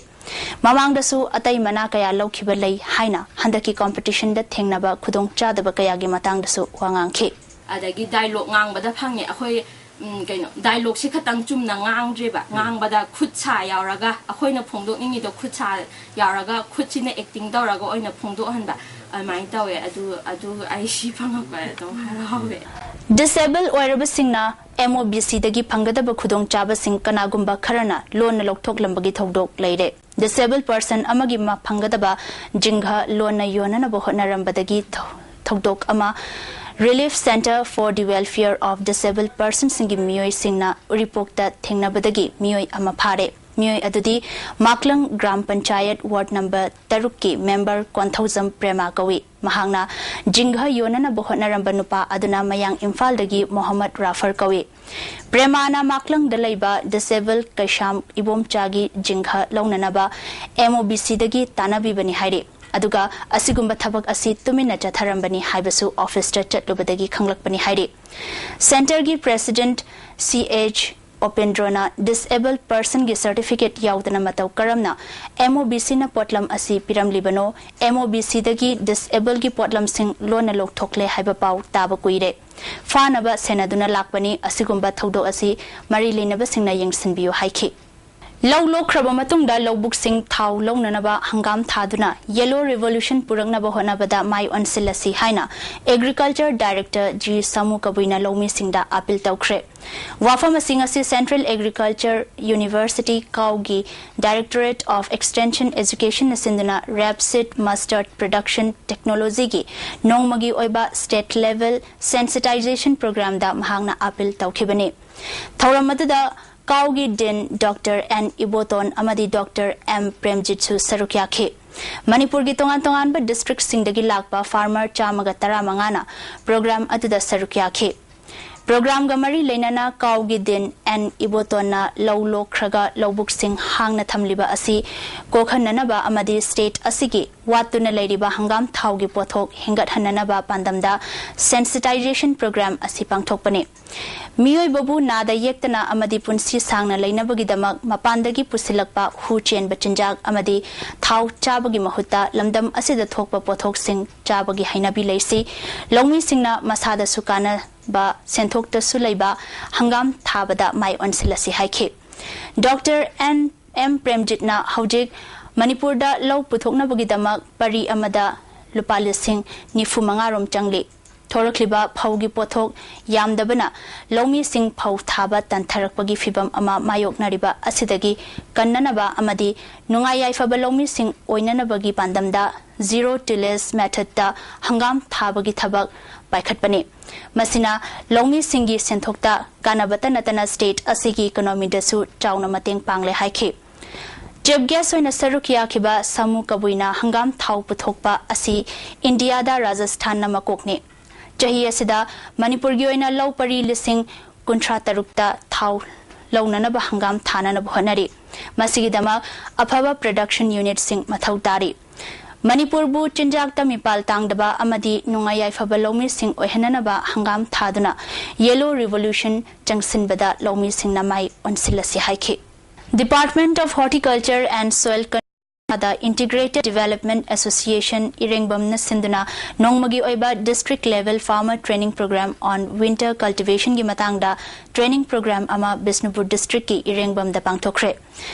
ꯃꯃꯥꯡꯗꯁꯨ ꯑꯇꯩ ꯃꯅꯥ ꯀꯌꯥ ꯂꯧꯈꯤꯕ ꯂꯩ ꯍꯥꯏꯅ ꯍꯟꯗꯛꯀꯤ competitionꯗ ꯊꯦꯡꯅꯕ ꯈꯨꯗꯣꯡꯆꯥꯗꯕ ꯀꯌꯥꯒꯤ ꯃꯇꯥꯡꯗꯁꯨ ꯋꯥ ꯉꯥꯡꯈꯤ꯫ ꯑꯗꯒꯤ dialogue ꯉꯥꯡꯕꯗ ꯐꯪꯉꯦ꯫ ꯑꯩꯈꯣꯏ, ꯎꯝ, ꯀꯩꯅꯣ, dialogueꯁꯤ ꯈꯇꯪ ꯆꯨꯝꯅ ꯉꯥꯡꯗ꯭ꯔꯦꯕ꯫ ꯉꯥꯡꯕꯗ ꯈꯨꯠ ꯁꯥ ꯌꯥꯎꯔꯒ, ꯑꯩꯈꯣꯏꯅ ꯐꯣꯡꯗꯣꯛꯅꯤꯡꯉꯤꯗꯣ ꯈꯨꯠ ꯁꯥ ꯌꯥꯎꯔꯒ, ꯈꯨꯠꯁꯤꯅ acting ꯇꯧꯔꯒ ꯑꯣꯏꯅ ꯐꯣꯡꯗꯣꯛꯍꯟꯕ, ꯑꯗꯨꯃꯥꯏꯅ ꯇꯧꯋꯦ꯫ ꯑꯗꯨ, ꯑꯗꯨ ꯑꯩ ꯁꯤ ꯐꯪꯉꯛꯄ ꯑꯗꯨꯝ ꯍꯔꯥꯎꯋꯦ꯫ Disable ꯑꯣꯏꯔꯕꯁꯤꯡꯅ MOBCꯗꯒꯤ ꯐꯪꯒꯗꯕ ꯈꯨꯗꯣꯡꯆꯥꯕꯁꯤꯡ ꯀꯅꯥꯒꯨꯝꯕ ꯈꯔꯅ ꯂꯣꯟꯅ ꯂꯧꯊꯣꯛꯂꯝꯕꯒꯤ ꯊꯧꯗꯣꯛ ꯂꯩꯔꯦ꯫ Disable person ꯑꯃꯒꯤ ꯃ- ꯐꯪꯒꯗꯕ ꯖꯤꯡꯒ ꯂꯣꯟꯅ ꯌꯣꯟꯅꯅꯕ ꯍꯣꯠꯅꯔꯝꯕꯗꯒꯤ ꯊꯧ- ꯊꯧꯗꯣꯛ ꯑꯃ Relief Centre for the Welfare of Disabled Personsꯁꯤꯡꯒꯤ ꯃꯤꯑꯣꯏꯁꯤꯡꯅ ꯎꯔꯤꯄꯣꯛꯇ ꯊꯦꯡꯅꯕꯗꯒꯤ ꯃꯤꯑꯣꯏ ꯑꯃ ꯐꯥꯔꯦ꯫ ꯃꯤꯑꯣꯏ ꯑꯗꯨꯗꯤ ꯃꯥꯛꯂꯪ ꯒ꯭ꯔꯥꯝ ꯄꯟꯆꯥꯌꯠ ward number ꯇꯔꯨꯛꯀꯤ member ꯀꯣꯟꯊꯧꯖꯝ ꯄ꯭ꯔꯦꯃꯥ ꯀꯧꯏ꯫ ꯃꯍꯥꯛꯅ ꯖꯤꯡꯒ ꯌꯣꯟꯅꯅꯕ ꯍꯣꯠꯅꯔꯝꯕ ꯅꯨꯄꯥ ꯑꯗꯨꯅ ꯃꯌꯥꯡ ꯏꯝꯐꯥꯜꯗꯒꯤ ꯃꯣꯍꯝꯃꯗ ꯔꯥꯐꯔ ꯀꯧꯏ꯫ ꯄ꯭ꯔꯦꯃꯥꯅ ꯃꯥꯛꯂꯪꯗ ꯂꯩꯕ Disable ꯀꯩꯁꯥꯝ ꯏꯕꯣꯝꯆꯥꯒꯤ ꯖꯤꯡꯒ ꯂꯧꯅꯅꯕ MOBCꯗꯒꯤ ꯇꯥꯟꯅꯕꯤꯕꯅꯤ ꯍꯥꯏꯔꯤ꯫ ꯑꯗꯨꯒ ꯑꯁꯤꯒꯨꯝꯕ ꯊꯕꯛ ꯑꯁꯤ ꯇꯨꯃꯤꯟꯅ ꯆꯠꯊꯔꯝꯕꯅꯤ ꯍꯥꯏꯕꯁꯨ officeꯇ ꯆꯠꯂꯨꯕꯗꯒꯤ ꯈꯪꯂꯛꯄꯅꯤ ꯍꯥꯏꯔꯤ꯫ Centreꯒꯤ president CH ꯑꯣꯄꯦꯟꯗ꯭ꯔꯣꯅ Disable personꯒꯤ certificate ꯌꯥꯎꯗꯅ ꯃꯇꯧ ꯀꯔꯝꯅ MOBCꯅ ꯄꯣꯠꯂꯝ ꯑꯁꯤ ꯄꯤꯔꯝꯂꯤꯕꯅꯣ, MOBCꯗꯒꯤ Disableꯒꯤ ꯄꯣꯠꯂꯝꯁꯤꯡ ꯂꯣꯟꯅ ꯂꯧꯊꯣꯛꯂꯦ ꯍꯥꯏꯕ ꯄꯥꯎ ꯇꯥꯕ ꯀꯨꯏꯔꯦ꯫ ꯐꯥꯅꯕ ꯁꯦꯟꯅꯗꯨꯅ ꯂꯥꯛꯄꯅꯤ꯫ ꯑꯁꯤꯒꯨꯝꯕ ꯊꯧꯗꯣꯛ ꯑꯁꯤ ꯃꯔꯤ ꯂꯩꯅꯕꯁꯤꯡꯅ ꯌꯦꯡꯁꯤꯟꯕꯤꯌꯨ ꯍꯥꯏꯈꯤ꯫ ꯂꯧ ꯂꯣꯛꯈ꯭ꯔꯕ ꯃꯇꯨꯡꯗ ꯂꯧꯕꯨꯛꯁꯤꯡ ꯊꯥꯎ ꯂꯧꯅꯅꯕ ꯍꯪꯒꯥꯝ ꯊꯥꯗꯨꯅ Yellow Revolution ꯄꯨꯔꯛꯅꯕ ꯍꯣꯠꯅꯕꯗ ꯃꯥꯏ ꯑꯣꯟꯁꯤꯜꯂꯁꯤ ꯍꯥꯏꯅ Agriculture Director G ꯁꯥꯃꯨ ꯀꯕꯨꯏꯅ ꯂꯧꯃꯤꯁꯤꯡꯗ appeal ꯇꯧꯈ꯭ꯔꯦ꯫ ꯋꯥꯐꯝ ꯑꯁꯤ ꯉꯁꯤ Central Agriculture University ꯀꯥꯎꯒꯤ Directorate of Extension Educationꯅ ꯁꯤꯟꯗꯨꯅ Rapeseed Mustard Production Technologyꯒꯤ ꯅꯣꯡꯃꯒꯤ ꯑꯣꯏꯕ state level sensitization programꯗ ꯃꯍꯥꯛꯅ appeal ꯇꯧꯈꯤꯕꯅꯤ꯫ ꯊꯧꯔꯝ ꯑꯗꯨꯗ ꯀꯥꯎꯒꯤ ꯗꯤꯟ ꯗꯣꯛꯇꯔ ꯑꯦꯟ ꯏꯕꯣꯇꯣꯟ ꯑꯃꯗꯤ ꯗꯣꯛꯇꯔ ꯑꯦꯝ ꯄ꯭ꯔꯦꯝꯖꯤꯠꯁꯨ ꯁꯔꯨꯛ ꯌꯥꯈꯤ꯫ ꯃꯅꯤꯄꯨꯔꯒꯤ ꯇꯣꯉꯥꯟ ꯇꯣꯉꯥꯟꯕ ꯗꯤꯁꯇ꯭ꯔꯤꯛꯁꯤꯡꯗꯒꯤ ꯂꯥꯛꯄ ꯐꯥꯔꯃꯔ ꯆꯥꯝꯃꯒ ꯇꯔꯥꯃꯉꯥꯅ ꯄ꯭ꯔꯣꯒ꯭ꯔꯥꯝ ꯑꯗꯨꯗ ꯁꯔꯨꯛ ꯌꯥꯈꯤ꯫ ꯄ꯭ꯔꯣꯒ꯭ꯔꯥꯝꯒ ꯃꯔꯤ ꯂꯩꯅꯅ ꯀꯥꯎꯒꯤ ꯗꯤꯟ ꯑꯦꯟ ꯏꯕꯣꯇꯣꯟꯅ ꯂꯧ ꯂꯣꯛꯈ꯭ꯔꯒ ꯂꯧꯕꯨꯛꯁꯤꯡ ꯍꯥꯡꯅ ꯊꯝꯂꯤꯕ ꯑꯁꯤ ꯀꯣꯛꯍꯟꯅꯅꯕ ꯑꯃꯗꯤ ꯁ꯭ꯇꯦꯠ ꯑꯁꯤꯒꯤ ꯋꯥꯠꯇꯨꯅ ꯂꯩꯔꯤꯕ ꯍꯪꯒꯥꯝ ꯊꯥꯎꯒꯤ ꯄꯣꯠꯊꯣꯛ ꯍꯦꯟꯒꯠꯍꯟꯅꯅꯕ ꯄꯥꯟꯗꯝꯗ ꯁꯦꯟꯁꯤꯇꯥꯏꯖꯦꯁꯟ ꯄ꯭ꯔꯣꯒ꯭ꯔꯥꯝ ꯑꯁꯤ ꯄꯥꯡꯊꯣꯛꯄꯅꯤ꯫ ꯃꯤꯑꯣꯏꯕꯕꯨ ꯅꯥꯗ ꯌꯦꯛꯇꯅ ꯑꯃꯗꯤ ꯄꯨꯟꯁꯤ ꯁꯥꯡꯅ ꯂꯩꯅꯕꯒꯤꯗꯃꯛ ꯃꯄꯥꯟꯗꯒꯤ ꯄꯨꯁꯤꯜꯂꯛꯄ ꯍꯨ ꯆꯦꯟꯕ ꯆꯤꯟꯖꯥꯛ ꯑꯃꯗꯤ ꯊꯥꯎ ꯆꯥꯕꯒꯤ ꯃꯍꯨꯠꯇ ꯂꯝꯗꯝ ꯑꯁꯤꯗ ꯊꯣꯛꯄ ꯄꯣꯠꯊꯣꯛꯁꯤꯡ ꯆꯥꯕꯒꯤ ꯍꯩꯅꯕꯤ ꯂꯩꯁꯤ꯫ ꯂꯧꯃꯤꯁꯤꯡꯅ ꯃꯁꯥꯗꯁꯨ ꯀꯥꯟꯅꯕ, ꯁꯦꯟꯊꯣꯛꯇꯁꯨ ꯂꯩꯕ ꯍꯪꯒꯥꯝ ꯊꯥꯕꯗ ꯃꯥꯏ ꯑꯣꯟꯁꯤꯜꯂꯁꯤ ꯍꯥꯏꯈꯤ꯫ ꯗꯣꯛꯇꯔ ꯑꯦꯟ ꯑꯦꯝ ꯄ꯭ꯔꯦꯝꯖꯤꯠꯅ ꯍꯧꯖꯤꯛ ꯃꯅꯤꯄꯨꯔꯗ ꯂꯧ ꯄꯨꯊꯣꯛꯅꯕꯒꯤꯗꯃꯛ ꯄꯔꯤ ꯑꯃꯗ ꯂꯨꯄꯥ ꯂꯤꯁꯤꯡ ꯅꯤꯐꯨ ꯃꯉꯥ ꯔꯣꯝ ꯆꯪꯂꯤ꯫ ꯊꯣꯔꯛꯂꯤꯕ ꯐꯧꯒꯤ ꯄꯣꯠꯊꯣꯛ ꯌꯥꯝꯗꯕꯅ ꯂꯧꯃꯤꯁꯤꯡ ꯐꯧ ꯊꯥꯕ ꯇꯟꯊꯔꯛꯄꯒꯤ ꯐꯤꯚꯝ ꯑꯃ ꯃꯥꯌꯣꯛꯅꯔꯤꯕ ꯑꯁꯤꯗꯒꯤ ꯀꯟꯅꯅꯕ ꯑꯃꯗꯤ ꯅꯨꯡꯉꯥꯏ ꯌꯥꯏꯐꯕ ꯂꯧꯃꯤꯁꯤꯡ ꯑꯣꯏꯅꯅꯕꯒꯤ ꯄꯥꯟꯗꯝꯗ zero tillage methodꯇ ꯍꯪꯒꯥꯝ ꯊꯥꯕꯒꯤ ꯊꯕꯛ ꯄꯥꯏꯈꯠꯄꯅꯤ꯫ ꯃꯁꯤꯅ ꯂꯧꯃꯤꯁꯤꯡꯒꯤ ꯁꯦꯟꯊꯣꯛꯇ ꯀꯥꯟꯅꯕꯇ ꯅꯠꯇꯅ ꯁ꯭ꯇꯦꯠ ꯑꯁꯤꯒꯤ ꯏꯀꯣꯅꯣꯃꯤꯗꯁꯨ ꯆꯥꯎꯅ ꯃꯇꯦꯡ ꯄꯥꯡꯂꯦ ꯍꯥꯏꯈꯤ꯫ ꯆꯤꯐ ꯒꯦꯁ ꯑꯣꯏꯅ ꯁꯔꯨꯛ ꯌꯥꯈꯤꯕ ꯁꯥꯃꯨ ꯀꯕꯨꯏꯅ ꯍꯪꯒꯥꯝ ꯊꯥꯎ ꯄꯨꯊꯣꯛꯄ ꯑꯁꯤ ꯏꯟꯗꯤꯌꯥꯗ ꯔꯥꯖꯁꯊꯥꯟꯅ ꯃꯀꯣꯛꯅꯤ꯫ ꯆꯍꯤ ꯑꯁꯤꯗ ꯃꯅꯤꯄꯨꯔꯒꯤ ꯑꯣꯏꯅ ꯂꯧ ꯄꯔꯤ ꯂꯤꯁꯤꯡ ꯀꯨꯟꯊ꯭ꯔꯥ ꯇꯔꯨꯛꯇ ꯊꯥꯎ ꯂꯧꯅꯅꯕ ꯍꯪꯒꯥꯝ ꯊꯥꯅꯅꯕ ꯍꯣꯠꯅꯔꯤ꯫ ꯃꯁꯤꯒꯤꯗꯃꯛ ꯑꯐꯕ ꯄ꯭ꯔꯗꯛꯁꯟ ꯌꯨꯅꯤꯠꯁꯤꯡ ꯃꯊꯧ ꯇꯥꯔꯤ꯫ ꯃꯅꯤꯄꯨꯔꯕꯨ ꯆꯤꯟꯖꯥꯛꯇ ꯃꯤꯄꯥꯜ ꯇꯥꯡꯗꯕ ꯑꯃꯗꯤ ꯅꯨꯡꯉꯥꯏ ꯌꯥꯏꯐꯕ ꯂꯧꯃꯤꯁꯤꯡ ꯑꯣꯏꯍꯟꯅꯅꯕ ꯍꯪꯒꯥꯝ ꯊꯥꯗꯨꯅ ꯌꯦꯂꯣ ꯔꯤꯚꯣꯂꯨꯁꯟ ꯆꯪꯁꯤꯟꯕꯗ ꯂꯧꯃꯤꯁꯤꯡꯅ ꯃꯥꯏ ꯑꯣꯟꯁꯤꯜꯂꯁꯤ ꯍꯥꯏꯈꯤ꯫ Department of Horticulture and Soil the Integrated Development Association ꯏꯔꯦꯡꯕꯝꯅ ꯁꯤꯟꯗꯨꯅ ꯅꯣꯡꯃꯒꯤ ꯑꯣꯏꯕ District Level Farmer Training Program on Winter Cultivationꯒꯤ ꯃꯇꯥꯡꯗ ꯇ꯭ꯔꯦꯅꯤꯡ ꯄ꯭ꯔꯣꯒ꯭ꯔꯥꯝ ꯑꯃ ꯕꯤꯁꯅꯨꯄꯨꯔ ꯗꯤꯁꯇ꯭ꯔꯤꯛꯀꯤ ꯏꯔꯦꯡꯕꯝꯗ ꯄꯥꯡꯊꯣꯛꯈ꯭ꯔꯦ꯫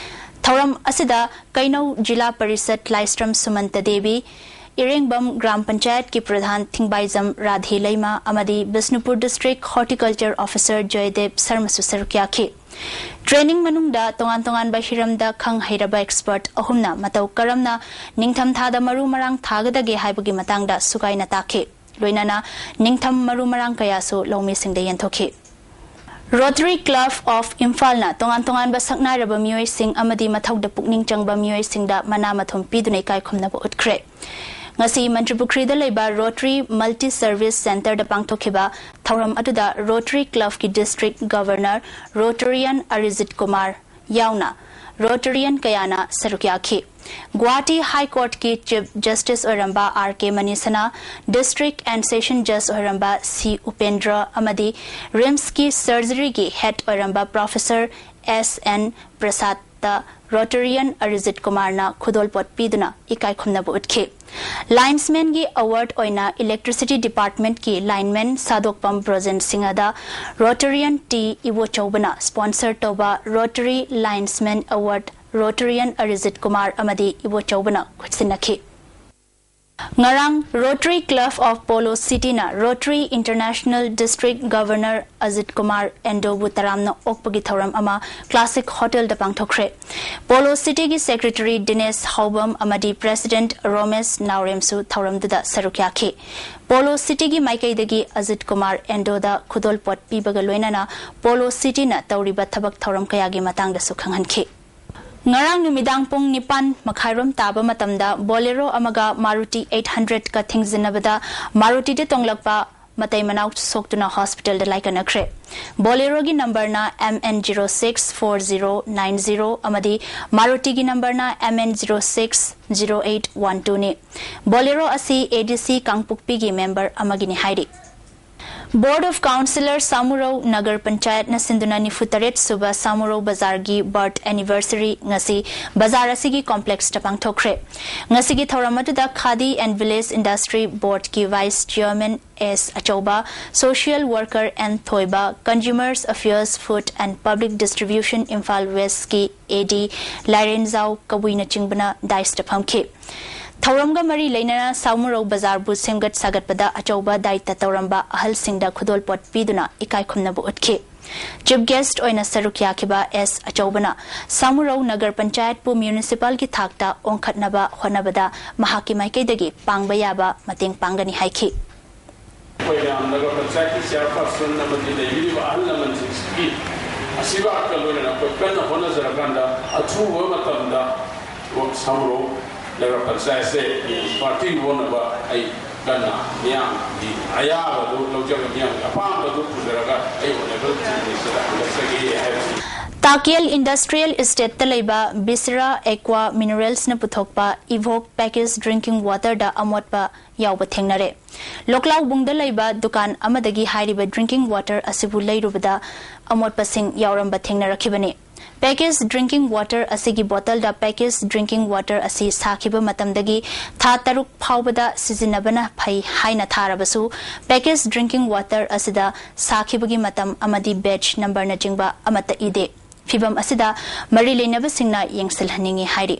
ꯊꯧꯔꯝ ꯑꯁꯤꯗ ꯀꯩꯅꯧ ꯖꯤꯂꯥ ꯄꯔꯤꯁꯠ ꯂꯥꯏꯁ꯭ꯔꯝ ꯁꯨꯃꯟꯇ ꯗꯦꯕꯤ, ꯏꯔꯦꯡꯕꯝ ꯒ꯭ꯔꯥꯝ ꯄꯟꯆꯥꯌꯠꯀꯤ ꯄ꯭ꯔꯙꯥꯟ ꯊꯤꯡꯕꯥꯏꯖꯝ ꯔꯥꯙꯦ ꯂꯩꯃ ꯑꯃꯗꯤ Bishnupur district horticulture officer Jayadeva ꯁꯔꯃꯁꯨ ꯁꯔꯨꯛ ꯌꯥꯈꯤ꯫ ꯇ꯭ꯔꯦꯅꯤꯡ ꯃꯅꯨꯡꯗ ꯇꯣꯉꯥꯟ ꯇꯣꯉꯥꯟꯕ ꯍꯤꯔꯝꯗ ꯈꯪ ꯍꯩꯔꯕ ꯑꯦꯛꯁꯄꯔꯠ ꯑꯍꯨꯝꯅ ꯃꯇꯧ ꯀꯔꯝꯅ ꯅꯤꯡꯊꯝꯊꯥꯗ ꯃꯔꯨ ꯃꯔꯥꯡ ꯊꯥꯒꯗꯒꯦ ꯍꯥꯏꯕꯒꯤ ꯃꯇꯥꯡꯗ ꯁꯨꯒꯥꯏꯅ ꯇꯥꯛꯈꯤ꯫ ꯂꯣꯏꯅꯅ ꯅꯤꯡꯊꯝ ꯃꯔꯨ ꯃꯔꯥꯡ ꯀꯌꯥꯁꯨ ꯂꯧꯃꯤꯁꯤꯡꯗ ꯌꯦꯟꯊꯣꯛꯈꯤ꯫ Rotary Club of ꯏꯝꯐꯥꯜꯅ ꯇꯣꯉꯥꯟ ꯇꯣꯉꯥꯟꯕ ꯁꯛꯅꯥꯏꯔꯕ ꯃꯤꯑꯣꯏꯁꯤꯡ ꯑꯃꯗꯤ ꯃꯊꯧꯗ ꯄꯨꯛꯅꯤꯡ ꯆꯪꯕ ꯃꯤꯑꯣꯏꯁꯤꯡꯗ ꯃꯅꯥ ꯃꯊꯨꯝ ꯄꯤꯗꯨꯅ ꯏꯀꯥꯏ ꯈꯨꯝꯅꯕ ꯎꯠꯈ꯭ꯔꯦ꯫ ꯉꯁꯤ ꯃꯟꯇ꯭ꯔꯤꯄꯨꯈ꯭ꯔꯤꯗ ꯂꯩꯕ Rotary Multi Service Centreꯗ ꯄꯥꯡꯊꯣꯛꯈꯤꯕ ꯊꯧꯔꯝ ꯑꯗꯨꯗ Rotary Clubꯀꯤ District Governor Rotarian Arijit Kumar ꯌꯥꯎꯅ Rotarian ꯀꯌꯥꯅ ꯁꯔꯨꯛ ꯌꯥꯈꯤ꯫ ꯒꯨꯋꯥꯍꯥꯇꯤ High Courtꯀꯤ Chief Justice ꯑꯣꯏꯔꯝꯕ R K ꯃꯅꯤꯁꯅꯥ, District and Session Judge ꯑꯣꯏꯔꯝꯕ C ꯎꯄꯦꯟꯗ꯭ꯔ ꯑꯃꯗꯤ RIMSꯀꯤ Surgeryꯒꯤ Head ꯑꯣꯏꯔꯝꯕ Professor S N ꯄ꯭ꯔꯁꯥꯗꯇ Rotarian Arijit ꯀꯨꯃꯥꯔꯅ ꯈꯨꯗꯣꯜꯄꯣꯠ ꯄꯤꯗꯨꯅ ꯏꯀꯥꯏ ꯈꯨꯝꯅꯕ ꯎꯠꯈꯤ꯫ Linesmanꯒꯤ award ꯑꯣꯏꯅ Electricity Departmentꯀꯤ lineman ꯁꯥꯗꯣꯛꯄꯝ Brojen ꯁꯤꯡꯍꯗ Rotarian T ꯏꯕꯣꯆꯧꯕꯅ sponsor ꯇꯧꯕ Rotary Linesman Award Rotarian Arijit Kumar ꯑꯃꯗꯤ ꯏꯕꯣꯆꯧꯕꯅ ꯈꯨꯠꯁꯤꯟꯅꯈꯤ꯫ ꯉꯔꯥꯡ Rotary Club of Polo Cityꯅ Rotary International District Governor Ajit Kumar ꯑꯦꯟꯗꯣꯕꯨ ꯇꯔꯥꯝꯅ ꯑꯣꯛꯄꯒꯤ ꯊꯧꯔꯝ ꯑꯃ Classic Hotelꯗ ꯄꯥꯡꯊꯣꯛꯈ꯭ꯔꯦ꯫ Polo Cityꯒꯤ Secretary ꯗꯤꯅꯦꯁ ꯍꯥꯎꯕꯝ ꯑꯃꯗꯤ President ꯔꯣꯃꯦꯁ ꯅꯥꯎꯔꯦꯝꯁꯨ ꯊꯧꯔꯝꯗꯨꯗ ꯁꯔꯨꯛ ꯌꯥꯈꯤ꯫ Polo Cityꯒꯤ ꯃꯥꯏꯀꯩꯗꯒꯤ ꯑꯖꯤꯠ ꯀꯨꯃꯥꯔ ꯑꯦꯟꯗꯣꯗ ꯈꯨꯗꯣꯜꯄꯣꯠ ꯄꯤꯕꯒ ꯂꯣꯏꯅꯅ Polo Cityꯅ ꯇꯧꯔꯤꯕ ꯊꯕꯛ ꯊꯧꯔꯝ ꯀꯌꯥꯒꯤ ꯃꯇꯥꯡꯗꯁꯨ ꯈꯪꯍꯟꯈꯤ꯫ ꯉꯔꯥꯡ ꯅꯨꯃꯤꯗꯥꯡ ꯄꯨꯡ ꯅꯤꯄꯥꯟ ꯃꯈꯥꯏꯔꯣꯝ ꯇꯥꯕ ꯃꯇꯝꯗ Bolero ꯑꯃꯒ Maruti eight hundredꯀ ꯊꯤꯡꯖꯤꯟꯅꯕꯗ Marutiꯗ ꯇꯣꯡꯂꯛꯄ ꯃꯇꯩ ꯃꯅꯥꯎ ꯁꯣꯛꯇꯨꯅ hospitalꯗ ꯂꯥꯏꯀꯠꯅꯈ꯭ꯔꯦ꯫ Boleroꯒꯤ numberꯅ M N zero six four zero nine zero ꯑꯃꯗꯤ Marutiꯒꯤ numberꯅ M N zero six zero eight one twoꯅꯤ꯫ Bolero ꯑꯁꯤ A D C ꯀꯥꯡꯄꯣꯛꯄꯤꯒꯤ member ꯑꯃꯒꯤꯅꯤ ꯍꯥꯏꯔꯤ꯫ Board of Councillor ꯁꯥꯃꯨꯔꯧ ꯅꯒꯔ ꯄꯟꯆꯥꯌꯠꯅ ꯁꯤꯟꯗꯨꯅ ꯅꯤꯐꯨ ꯇꯔꯦꯠ ꯁꯨꯕ ꯁꯥꯃꯨꯔꯧ ꯕꯖꯥꯔꯒꯤ birth anniversary ꯉꯁꯤ ꯕꯖꯥꯔ ꯑꯁꯤꯒꯤ complexꯇ ꯄꯥꯡꯊꯣꯛꯈ꯭ꯔꯦ꯫ ꯉꯁꯤꯒꯤ ꯊꯧꯔꯝ ꯑꯗꯨꯗ Khadi and Village Industry Boardꯀꯤ Vice Chairman S ꯑꯆꯧꯕ, Social Worker N ꯊꯣꯏꯕ, Consumers Affairs, Food and Public Distribution Imphal Westꯀꯤ A D ꯂꯥꯏꯔꯦꯟꯖꯥꯎ ꯀꯕꯨꯏꯅꯆꯤꯡꯕꯅ dais ꯐꯝꯈꯤ꯫ ꯊꯧꯔꯝꯒ ꯃꯔꯤ ꯂꯩꯅꯅ ꯁꯥꯃꯨꯔꯧ ꯕꯖꯥꯔꯕꯨ ꯁꯦꯝꯒꯠ ꯁꯥꯒꯠꯄꯗ ꯑꯆꯧꯕ ꯗꯥꯏꯇ ꯇꯧꯔꯝꯕ ꯑꯍꯜꯁꯤꯡꯗ ꯈꯨꯗꯣꯜꯄꯣꯠ ꯄꯤꯗꯨꯅ ꯏꯀꯥꯏ ꯈꯨꯝꯅꯕ ꯎꯠꯈꯤ꯫ Chief guest ꯑꯣꯏꯅ ꯁꯔꯨꯛ ꯌꯥꯈꯤꯕ S ꯑꯆꯧꯕꯅ ꯁꯥꯃꯨꯔꯧ ꯅꯒꯔ ꯄꯟꯆꯥꯌꯠꯄꯨ municipalꯒꯤ ꯊꯥꯛꯇ ꯑꯣꯟꯈꯠꯅꯕ ꯍꯣꯠꯅꯕꯗ ꯃꯍꯥꯛꯀꯤ ꯃꯥꯏꯀꯩꯗꯒꯤ ꯄꯥꯡꯕ ꯌꯥꯕ ꯃꯇꯦꯡ ꯄꯥꯡꯒꯅꯤ ꯍꯥꯏꯈꯤ꯫ ꯑꯩꯈꯣꯏ ꯃꯌꯥꯝꯅꯒ ꯄꯟꯆꯥꯌꯠꯀꯤ ꯆꯤꯌꯥꯔꯄꯥꯔꯁꯟ ꯑꯃꯗꯤ ꯂꯩꯕꯤꯔꯤꯕ ꯑꯍꯜ ꯂꯃꯟꯁꯤꯡꯁꯤꯒꯤ ꯑꯁꯤꯕꯥꯛꯀ ꯂꯣꯏꯅꯅ ꯑꯩꯈꯣꯏ ꯀꯟꯅ ꯍꯣꯠꯅꯖꯔꯀꯥꯟꯗ ꯑꯊꯨꯕ ꯃꯇꯝꯗ ꯁꯃꯨꯔꯧ ꯅꯒꯔ ꯄꯟꯆꯥꯌꯠꯁꯦ ꯄꯥꯔꯇꯤ ꯑꯣꯟꯅꯕ ꯑꯩ ꯀꯟꯅ ꯃꯤꯌꯥꯝꯒꯤ ꯑꯌꯥꯕꯗꯨ ꯂꯧꯖꯔꯒ ꯃꯤꯌꯥꯝꯒꯤ ꯑꯄꯥꯝꯕꯗꯨ ꯄꯨꯖꯔꯒ ꯑꯩ ꯑꯣꯅꯦꯕꯜ ꯆꯤꯐ ꯃꯤꯅꯤꯁꯇꯔꯗ ꯍꯪꯒꯠꯆꯒꯦ ꯍꯥꯏꯕꯁꯤ꯫ ꯇꯥꯀꯦꯜ ꯏꯟꯗꯁꯇ꯭ꯔꯤꯌꯦꯜ ꯏꯁꯇꯦꯠꯇ ꯂꯩꯕ ꯕꯤꯁꯔꯥ ꯑꯦꯀ꯭ꯋꯥ ꯃꯤꯅꯔꯦꯜꯁꯅ ꯄꯨꯊꯣꯛꯄ ꯏꯚꯣꯛ ꯄꯦꯀꯦꯖ ꯗ꯭ꯔꯤꯡꯀꯤꯡ ꯋꯥꯇꯔꯗ ꯑꯃꯣꯠꯄ ꯌꯥꯎꯕ ꯊꯦꯡꯅꯔꯦ꯫ ꯂꯣꯛꯂꯥꯎꯕꯨꯡꯗ ꯂꯩꯕ ꯗꯨꯀꯥꯟ ꯑꯃꯗꯒꯤ ꯍꯥꯏꯔꯤꯕ ꯗ꯭ꯔꯤꯡꯀꯤꯡ ꯋꯥꯇꯔ ꯑꯁꯤꯕꯨ ꯂꯩꯔꯨꯕꯗ ꯑꯃꯣꯠꯄꯁꯤꯡ ꯌꯥꯎꯔꯝꯕ ꯊꯦꯡꯅꯔꯛꯈꯤꯕꯅꯤ꯫ ꯄꯦꯀꯦꯖ ꯗ꯭ꯔꯤꯡꯀꯤꯡ ꯋꯥꯇꯔ ꯑꯁꯤꯒꯤ ꯕꯣꯇꯜꯗ ꯄꯦꯀꯦꯖ ꯗ꯭ꯔꯤꯡꯀꯤꯡ ꯋꯥꯇꯔ ꯑꯁꯤ ꯁꯥꯈꯤꯕ ꯃꯇꯝꯗꯒꯤ ꯊꯥ ꯇꯔꯨꯛ ꯐꯥꯎꯕꯗ ꯁꯤꯖꯤꯟꯅꯕꯅ ꯐꯩ ꯍꯥꯏꯅ ꯊꯥꯔꯕꯁꯨ, ꯄꯦꯀꯦꯖ ꯗ꯭ꯔꯤꯡꯀꯤꯡ ꯋꯥꯇꯔ ꯑꯁꯤꯗ ꯁꯥꯈꯤꯕꯒꯤ ꯃꯇꯝ ꯑꯃꯗꯤ ꯕꯦꯆ ꯅꯝꯕꯔꯅꯆꯤꯡꯕ ꯑꯃꯠꯇ ꯏꯗꯦ꯫ ꯐꯤꯚꯝ ꯑꯁꯤꯗ ꯃꯔꯤ ꯂꯩꯅꯕꯁꯤꯡꯅ ꯌꯦꯡꯁꯤꯜꯍꯟꯅꯤꯡꯏ ꯍꯥꯏꯔꯤ꯫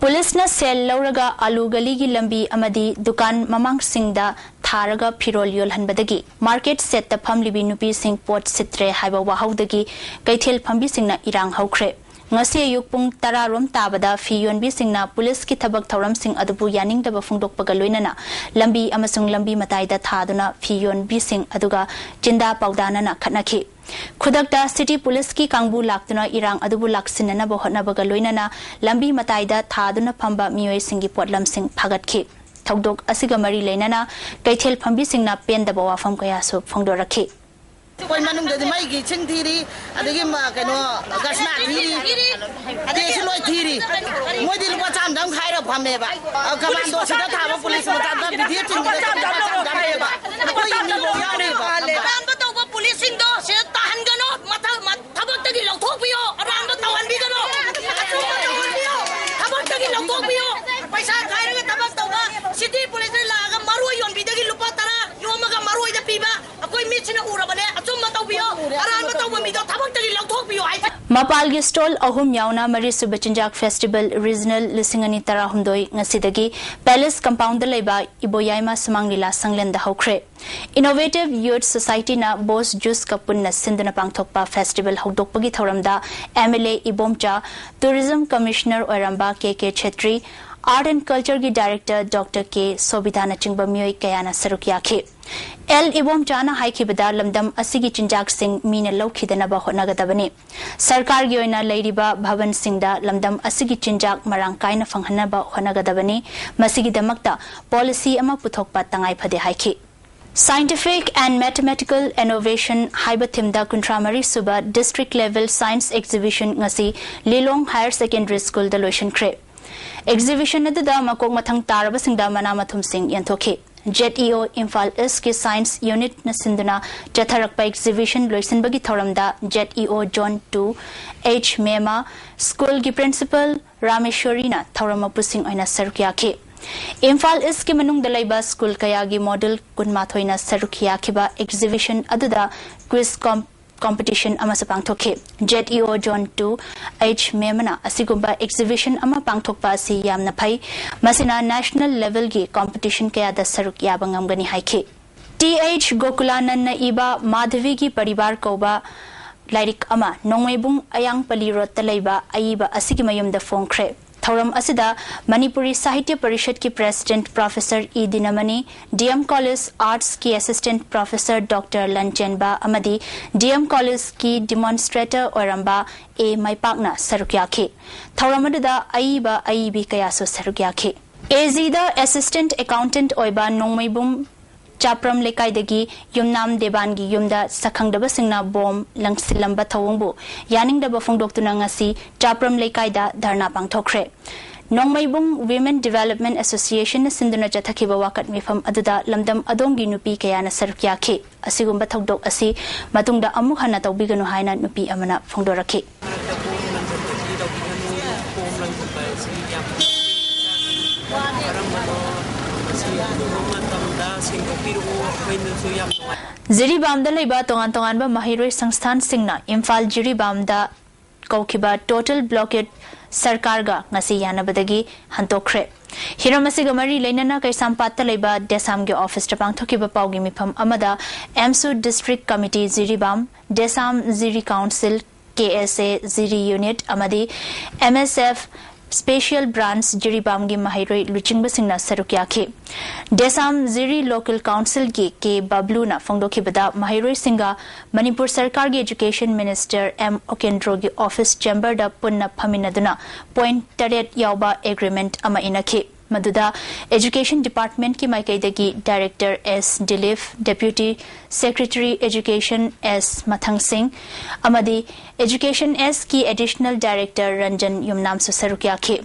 ꯄꯨꯂꯤꯁꯅ ꯁꯦꯜ ꯂꯧꯔꯒ ꯑꯥꯂꯨ ꯒꯂꯤꯒꯤ ꯂꯝꯕꯤ ꯑꯃꯗꯤ ꯗꯨꯀꯥꯟ ꯃꯃꯥꯡꯁꯤꯡꯗ ꯊꯥꯔꯒ ꯐꯤꯔꯣꯜ ꯌꯣꯜꯍꯟꯕꯗꯒꯤ ꯃꯥꯔꯀꯦꯠ ꯁꯦꯠꯇ ꯐꯝꯂꯤꯕꯤ ꯅꯨꯄꯤꯁꯤꯡ ꯄꯣꯠ ꯁꯤꯠꯇ꯭ꯔꯦ ꯍꯥꯏꯕ ꯋꯥꯍꯧꯗꯒꯤ ꯀꯩꯊꯦꯜ ꯐꯝꯕꯤꯁꯤꯡꯅ ꯏꯔꯥꯡ ꯍꯧꯈ꯭ꯔꯦ꯫ ꯉꯁꯤ ꯑꯌꯨꯛ ꯄꯨꯡ ꯇꯔꯥ ꯔꯣꯝ ꯇꯥꯕꯗ ꯐꯤ ꯌꯣꯟꯕꯤꯁꯤꯡꯅ ꯄꯨꯂꯤꯁꯀꯤ ꯊꯕꯛ ꯊꯧꯔꯝꯁꯤꯡ ꯑꯗꯨꯕꯨ ꯌꯥꯅꯤꯡꯗꯕ ꯐꯣꯡꯗꯣꯛꯄꯒ ꯂꯣꯏꯅꯅ ꯂꯝꯕꯤ ꯑꯃꯁꯨꯡ ꯂꯝꯕꯤ ꯃꯇꯥꯏꯗ ꯊꯥꯗꯨꯅ ꯐꯤ ꯌꯣꯟꯕꯤꯁꯤꯡ ꯑꯗꯨꯒ ꯆꯤꯟꯗꯥ ꯄꯥꯎꯗꯥꯅꯅ ꯈꯠꯅꯈꯤ꯫ ꯈꯨꯗꯛꯇ ꯁꯤꯇꯤ ꯄꯨꯂꯤꯁꯀꯤ ꯀꯥꯡꯕꯨ ꯂꯥꯛꯇꯨꯅ ꯏꯔꯥꯡ ꯑꯗꯨꯕꯨ ꯂꯥꯛꯁꯤꯟꯅꯅꯕ ꯍꯣꯠꯅꯕꯒ ꯂꯣꯏꯅꯅ ꯂꯝꯕꯤ ꯃꯇꯥꯏꯗ ꯊꯥꯗꯨꯅ ꯐꯝꯕ ꯃꯤꯑꯣꯏꯁꯤꯡꯒꯤ ꯄꯣꯠꯂꯝꯁꯤꯡ ꯐꯥꯒꯠꯈꯤ꯫ ꯊꯧꯗꯣꯛ ꯑꯁꯤꯒ ꯃꯔꯤ ꯂꯩꯅꯅ ꯀꯩꯊꯦꯜ ꯐꯝꯕꯤꯁꯤꯡꯅ ꯄꯦꯟꯗꯕ ꯋꯥꯐꯝ ꯀꯌꯥꯁꯨ ꯐꯣꯡꯗꯣꯔꯛꯈꯤ꯫ ꯑꯩꯈꯣꯏ ꯃꯅꯨꯡꯗꯗꯤ ꯃꯩꯒꯤ ꯏꯁꯤꯡ ꯊꯤꯔꯤ, ꯑꯗꯒꯤ ꯃ-, ꯀꯩꯅꯣ, ꯒꯁꯅꯥ ꯊꯤꯔꯤ, ꯇꯦꯛꯁꯤ ꯂꯣꯏ ꯊꯤꯔꯤ꯫ ꯃꯣꯏꯗꯤ ꯂꯨꯄꯥ ꯆꯥꯝꯗꯪ ꯈꯥꯏꯔ ꯐꯝꯃꯦꯕ꯫ ꯑ, ꯀꯃꯥꯟꯗꯣꯁꯤꯗ ꯊꯥꯕ ꯄꯨꯂꯤꯁ ꯃꯆꯥꯗ ꯚꯤꯗꯤꯑꯣ ꯆꯤꯡꯕꯗ ꯂꯨꯄꯥ ꯆꯥꯝꯗꯪ ꯄꯤꯌꯦꯕ꯫ ꯑꯩꯈꯣꯏꯒꯤ ꯃꯤꯐꯧ ꯌꯥꯎꯔꯤꯕ꯫ ꯑꯔꯥꯟꯕ ꯇꯧꯕ ꯄꯨꯂꯤꯁꯁꯤꯡꯗꯣ ꯁꯤꯗ ꯇꯥꯍꯟꯒꯅꯣ꯫ ꯃꯊꯛ-, ꯃ-, ꯊꯕꯛꯇꯒꯤ ꯂꯧꯊꯣꯛꯄꯤꯌꯣ꯫ ꯑꯔꯥꯟꯕ ꯇꯧꯍꯟꯕꯤꯒꯅꯣ꯫ ꯑꯆꯨꯝꯕ ꯇꯧꯍꯟꯕꯤꯌꯣ꯫ ꯊꯕꯛꯇꯒꯤ ꯂꯧꯊꯣꯛꯄꯤꯌꯣ꯫ ꯄꯩꯁꯥ ꯈꯥꯏꯔꯒ ꯊꯕꯛ ꯇꯧꯕ ꯁꯤꯇꯤ ꯄꯨꯂꯤꯁꯅ ꯂꯥꯛꯑꯒ ꯃꯔꯣꯏ ꯌꯣꯟꯕꯤꯗꯒꯤ ꯂꯨꯄꯥ ꯇꯔꯥ ꯌꯣꯝꯃꯒ ꯃꯔꯣꯏꯗ ꯄꯤꯕ ꯑꯩꯈꯣꯏ ꯃꯤꯠꯁꯤꯅ ꯎꯔꯕꯅꯦ꯫ ꯑꯆꯨꯝꯕ ꯇꯧꯕꯤꯌꯣ꯫ ꯑꯔꯥꯟꯕ ꯇꯧꯕ ꯃꯤꯗꯣ ꯊꯕꯛꯇꯒꯤ ꯂꯧꯊꯣꯛꯄꯤꯌꯣ ꯍꯥꯏꯁꯦ꯫ ꯃꯄꯥꯜꯒꯤ ꯁ꯭ꯇꯣꯜ ꯑꯍꯨꯝ ꯌꯥꯎꯅ ꯃꯔꯤꯁꯨꯕ ꯆꯤꯟꯖꯥꯛ ꯐꯦꯁꯇꯤꯚꯦꯜ ꯔꯤꯖꯅꯦꯜ ꯂꯤꯁꯤꯡ ꯑꯅꯤ ꯇꯔꯥꯍꯨꯝꯗꯣꯏ ꯉꯁꯤꯗꯒꯤ ꯄꯦꯂꯦꯁ ꯀꯝꯄꯥꯎꯟꯗ ꯂꯩꯕ ꯏꯕꯣꯌꯥꯏꯃ ꯁꯨꯃꯥꯡ ꯂꯤꯂꯥ ꯁꯪꯂꯦꯟꯗ ꯍꯧꯈ꯭ꯔꯦ꯫ ꯏꯅꯣꯚꯦꯇꯤꯚ ꯌꯨꯊ ꯁꯣꯁꯥꯏꯇꯤꯅ ꯕꯣꯁ ꯖꯨꯁꯀ ꯄꯨꯟꯅ ꯁꯤꯟꯗꯨꯅ ꯄꯥꯡꯊꯣꯛꯄ ꯐꯦꯁꯇꯤꯚꯦꯜ ꯍꯧꯗꯣꯛꯄꯒꯤ ꯊꯧꯔꯝꯗ M L A Ibomcha, tourism commissioner ꯑꯣꯏꯔꯝꯕ K K Chetri, Art and Culture ꯒꯤ Director Doctor K ꯁꯣꯕꯤꯇꯥꯅꯆꯤꯡꯕ ꯃꯤꯑꯣꯏ ꯀꯌꯥꯅ ꯁꯔꯨꯛ ꯌꯥꯈꯤ꯫ ꯑꯦꯜ ꯏꯕꯣꯝꯆꯥꯅ ꯍꯥꯏꯈꯤꯕꯗ, ꯂꯝꯗꯝ ꯑꯁꯤꯒꯤ ꯆꯤꯟꯖꯥꯛꯁꯤꯡ ꯃꯤꯅ ꯂꯧꯈꯤꯗꯅꯕ ꯍꯣꯠꯅꯒꯗꯕꯅꯤ꯫ ꯁꯔꯀꯥꯔꯒꯤ ꯑꯣꯏꯅ ꯂꯩꯔꯤꯕ ꯚꯕꯟꯁꯤꯡꯗ ꯂꯝꯗꯝ ꯑꯁꯤꯒꯤ ꯆꯤꯟꯖꯥꯛ ꯃꯔꯥꯡ ꯀꯥꯏꯅ ꯐꯪꯍꯟꯅꯕ ꯍꯣꯠꯅꯒꯗꯕꯅꯤ꯫ ꯃꯁꯤꯒꯤꯗꯃꯛꯇ policy ꯑꯃ ꯄꯨꯊꯣꯛꯄ ꯇꯉꯥꯏ ꯐꯗꯦ ꯍꯥꯏꯈꯤ꯫ Scientific and Mathematical Innovation ꯍꯥꯏꯕ theme ꯗ ꯀꯨꯟꯊ꯭ꯔꯥ ꯃꯔꯤ ꯁꯨꯕ District Level Science Exhibition ꯉꯁꯤ ꯂꯤꯂꯣꯡ Higher Secondary School ꯗ ꯂꯣꯏꯁꯤꯟꯈ꯭ꯔꯦ꯫ Exhibition ꯑꯗꯨꯗ ꯃꯀꯣꯛ ꯃꯊꯪ ꯇꯥꯔꯕꯁꯤꯡꯗ ꯃꯅꯥ ꯃꯊꯨꯝꯁꯤꯡ ꯌꯦꯟꯊꯣꯛꯈꯤ꯫ Z E O Imphal East ꯀꯤ Science Unit ꯅ ꯁꯤꯟꯗꯨꯅ ꯆꯠꯊꯔꯛꯄ exhibition ꯂꯣꯏꯁꯤꯟꯕꯒꯤ ꯊꯧꯔꯝꯗ Z E O Zone two H ꯃꯦꯃꯥ, school ꯒꯤ Principal ꯔꯥꯃꯦꯁ꯭ꯋꯔꯤꯅ ꯊꯧꯔꯝ ꯃꯄꯨꯁꯤꯡ ꯑꯣꯏꯅ ꯁꯔꯨꯛ ꯌꯥꯈꯤ꯫ ꯏꯝꯐꯥꯜ East ꯀꯤ ꯃꯅꯨꯡꯗ ꯂꯩꯕ school ꯀꯌꯥꯒꯤ model ꯀꯨꯟꯃꯥꯊꯣꯏꯅ ꯁꯔꯨꯛ ꯌꯥꯈꯤꯕ exhibition ꯑꯗꯨꯗ quiz com-, competition ꯑꯃꯁꯨ ꯄꯥꯡꯊꯣꯛꯈꯤ꯫ Z E O Zone two H ꯃꯦꯃꯅ ꯑꯁꯤꯒꯨꯝꯕ exhibition ꯑꯃ ꯄꯥꯡꯊꯣꯛꯄ ꯑꯁꯤ ꯌꯥꯝꯅ ꯐꯩ꯫ ꯃꯁꯤꯅ national level ꯒꯤ competition ꯀꯌꯥꯗ ꯁꯔꯨꯛ ꯌꯥꯕ ꯉꯝꯒꯅꯤ ꯍꯥꯏꯈꯤ꯫ ꯇꯤ ꯑꯩꯆ ꯒꯣꯀꯨꯂꯥꯅꯟꯅ ꯏꯕ ꯃꯥꯙꯕꯤꯒꯤ ꯄꯔꯤꯕꯥꯔ ꯀꯧꯕ ꯂꯥꯏꯔꯤꯛ ꯑꯃ ꯅꯣꯡꯃꯩꯕꯨꯡ ꯑꯌꯥꯡꯄꯜꯂꯤ ꯔꯣꯗꯇ ꯂꯩꯕ ꯑꯏꯕ ꯑꯁꯤꯒꯤ ꯃꯌꯨꯝꯗ ꯐꯣꯡꯈ꯭ꯔꯦ꯫ ꯊꯧꯔꯝ ꯑꯁꯤꯗ ꯃꯅꯤꯄꯨꯔꯤ ꯁꯥꯍꯤꯇ꯭ꯌ ꯄꯔꯤꯁꯠꯀꯤ President Professor E ꯗꯤꯅꯃꯅꯤ, D M College Arts ꯀꯤ Assistant Professor Doctor ꯂꯟꯆꯦꯟꯕ ꯑꯃꯗꯤ D M College ꯀꯤ demonstrator ꯑꯣꯏꯔꯝꯕ ꯑꯦ ꯃꯥꯏꯄꯥꯛꯅ ꯁꯔꯨꯛ ꯌꯥꯈꯤ꯫ ꯊꯧꯔꯝ ꯑꯗꯨꯗ ꯑꯏꯕ ꯑꯏꯕꯤ ꯀꯌꯥꯁꯨ ꯁꯔꯨꯛ ꯌꯥꯈꯤ꯫ ꯑꯦ ꯖꯤꯗ Assistant Accountant ꯑꯣꯏꯕ ꯅꯣꯡꯃꯩꯕꯨꯡ ꯆꯥꯄ꯭ꯔꯝ ꯂꯩꯀꯥꯏꯗꯒꯤ ꯌꯨꯝꯅꯥꯝ ꯗꯦꯕꯥꯟꯒꯤ ꯌꯨꯝꯗ ꯁꯛꯈꯪꯗꯕꯁꯤꯡꯅ bomb ꯂꯪꯁꯤꯜꯂꯝꯕ ꯊꯧꯑꯣꯡꯕꯨ ꯌꯥꯅꯤꯡꯗꯕ ꯐꯣꯡꯗꯣꯛꯇꯨꯅ ꯉꯁꯤ ꯆꯥꯄ꯭ꯔꯝ ꯂꯩꯀꯥꯏꯗ ꯙꯔꯅꯥ ꯄꯥꯡꯊꯣꯛꯈ꯭ꯔꯦ꯫ ꯅꯣꯡꯃꯩꯕꯨꯡ Women Development Association ꯅ ꯁꯤꯟꯗꯨꯅ ꯆꯠꯊꯈꯤꯕ ꯋꯥꯀꯠ ꯃꯤꯐꯝ ꯑꯗꯨꯗ ꯂꯝꯗꯝ ꯑꯗꯣꯝꯒꯤ ꯅꯨꯄꯤ ꯀꯌꯥꯅ ꯁꯔꯨꯛ ꯌꯥꯈꯤ꯫ ꯑꯁꯤꯒꯨꯝꯕ ꯊꯧꯗꯣꯛ ꯑꯁꯤ ꯃꯇꯨꯡꯗ ꯑꯃꯨꯛ ꯍꯟꯅ ꯇꯧꯕꯤꯒꯅꯨ ꯍꯥꯏꯅ ꯅꯨꯄꯤ ꯑꯃꯅ ꯐꯣꯡꯗꯣꯔꯛꯈꯤ꯫ ꯃꯔꯛꯇ bomb ꯂꯪꯁꯤꯟꯕꯒꯤ ꯇꯧꯕꯤꯒꯅꯨ, bomb ꯂꯪꯁꯤꯟꯕ ꯍꯥꯏꯁꯤ ꯌꯥꯝꯅ ꯀꯔꯝꯕꯅꯣ? ꯃꯁꯤ ꯑꯊꯨꯕ ꯃꯇꯝꯗ ꯁꯦꯡꯗꯣꯛꯄꯤꯔꯛꯑꯣ, ꯑꯩꯈꯣꯏꯅꯁꯨ ꯌꯥꯝ ꯅꯨꯡꯉꯥꯏ꯫ ꯖꯤꯔꯤꯕꯥꯝꯗ ꯂꯩꯕ ꯇꯣꯉꯥꯟ ꯇꯣꯉꯥꯟꯕ ꯃꯍꯩꯔꯣꯏ ꯁꯪꯁꯊꯥꯟꯁꯤꯡꯅ ꯏꯝꯐꯥꯜ ꯖꯤꯔꯤꯕꯥꯝꯗ ꯀꯧꯈꯤꯕ total blockade ꯁꯔꯀꯥꯔꯒ ꯉꯁꯤ ꯌꯥꯅꯕꯗꯒꯤ ꯍꯟꯗꯣꯛꯈ꯭ꯔꯦ꯫ ꯍꯤꯔꯝ ꯑꯁꯤꯒ ꯃꯔꯤ ꯂꯩꯅꯅ ꯀꯩꯁꯥꯝꯄꯥꯠꯇ ꯂꯩꯕ ꯗꯦꯁꯥꯝꯒꯤ office ꯇ ꯄꯥꯡꯊꯣꯛꯈꯤꯕ ꯄꯥꯎꯒꯤ ꯃꯤꯐꯝ ꯑꯃꯗ ꯑꯦꯝꯁꯨ District Committee Jiribam, ꯗꯦꯁꯥꯝ Jiri Council, K S A Jiri Unit ꯑꯃꯗꯤ M S F Special Branch ꯖꯤꯔꯤꯕꯥꯝꯒꯤ ꯃꯍꯩꯔꯣꯏ ꯂꯨꯆꯤꯡꯕꯁꯤꯡꯅ ꯁꯔꯨꯛ ꯌꯥꯈꯤ꯫ ꯗꯦꯁꯥꯝ ꯖꯤꯔꯤ Local Council ꯒꯤ ꯀꯦ ꯕꯕ꯭ꯂꯨꯅ ꯐꯣꯡꯗꯣꯛꯈꯤꯕꯗ, ꯃꯍꯩꯔꯣꯏꯁꯤꯡꯒ ꯃꯅꯤꯄꯨꯔ ꯁꯔꯀꯥꯔꯒꯤ Education Minister ꯑꯦꯝ ꯑꯣꯀꯦꯟꯗ꯭ꯔꯣꯒꯤ office chamber ꯗ ꯄꯨꯟꯅ ꯐꯝꯃꯤꯟꯅꯗꯨꯅ point ꯇꯔꯦꯠ ꯌꯥꯎꯕ agreement ꯑꯃ ꯏꯅꯈꯤ꯫ ꯃꯗꯨꯗ Education Department ꯀꯤ ꯃꯥꯏꯀꯩꯗꯒꯤ Director ꯑꯦꯁ ꯗꯤꯂꯤꯞ, Deputy Secretary Education ꯑꯦꯁ ꯃꯊꯪ ꯁꯤꯡ ꯑꯃꯗꯤ Education S ꯀꯤ Additional Director ꯔꯟꯖꯟ ꯌꯨꯝꯅꯥꯝꯁꯨ ꯁꯔꯨꯛ ꯌꯥꯈꯤ꯫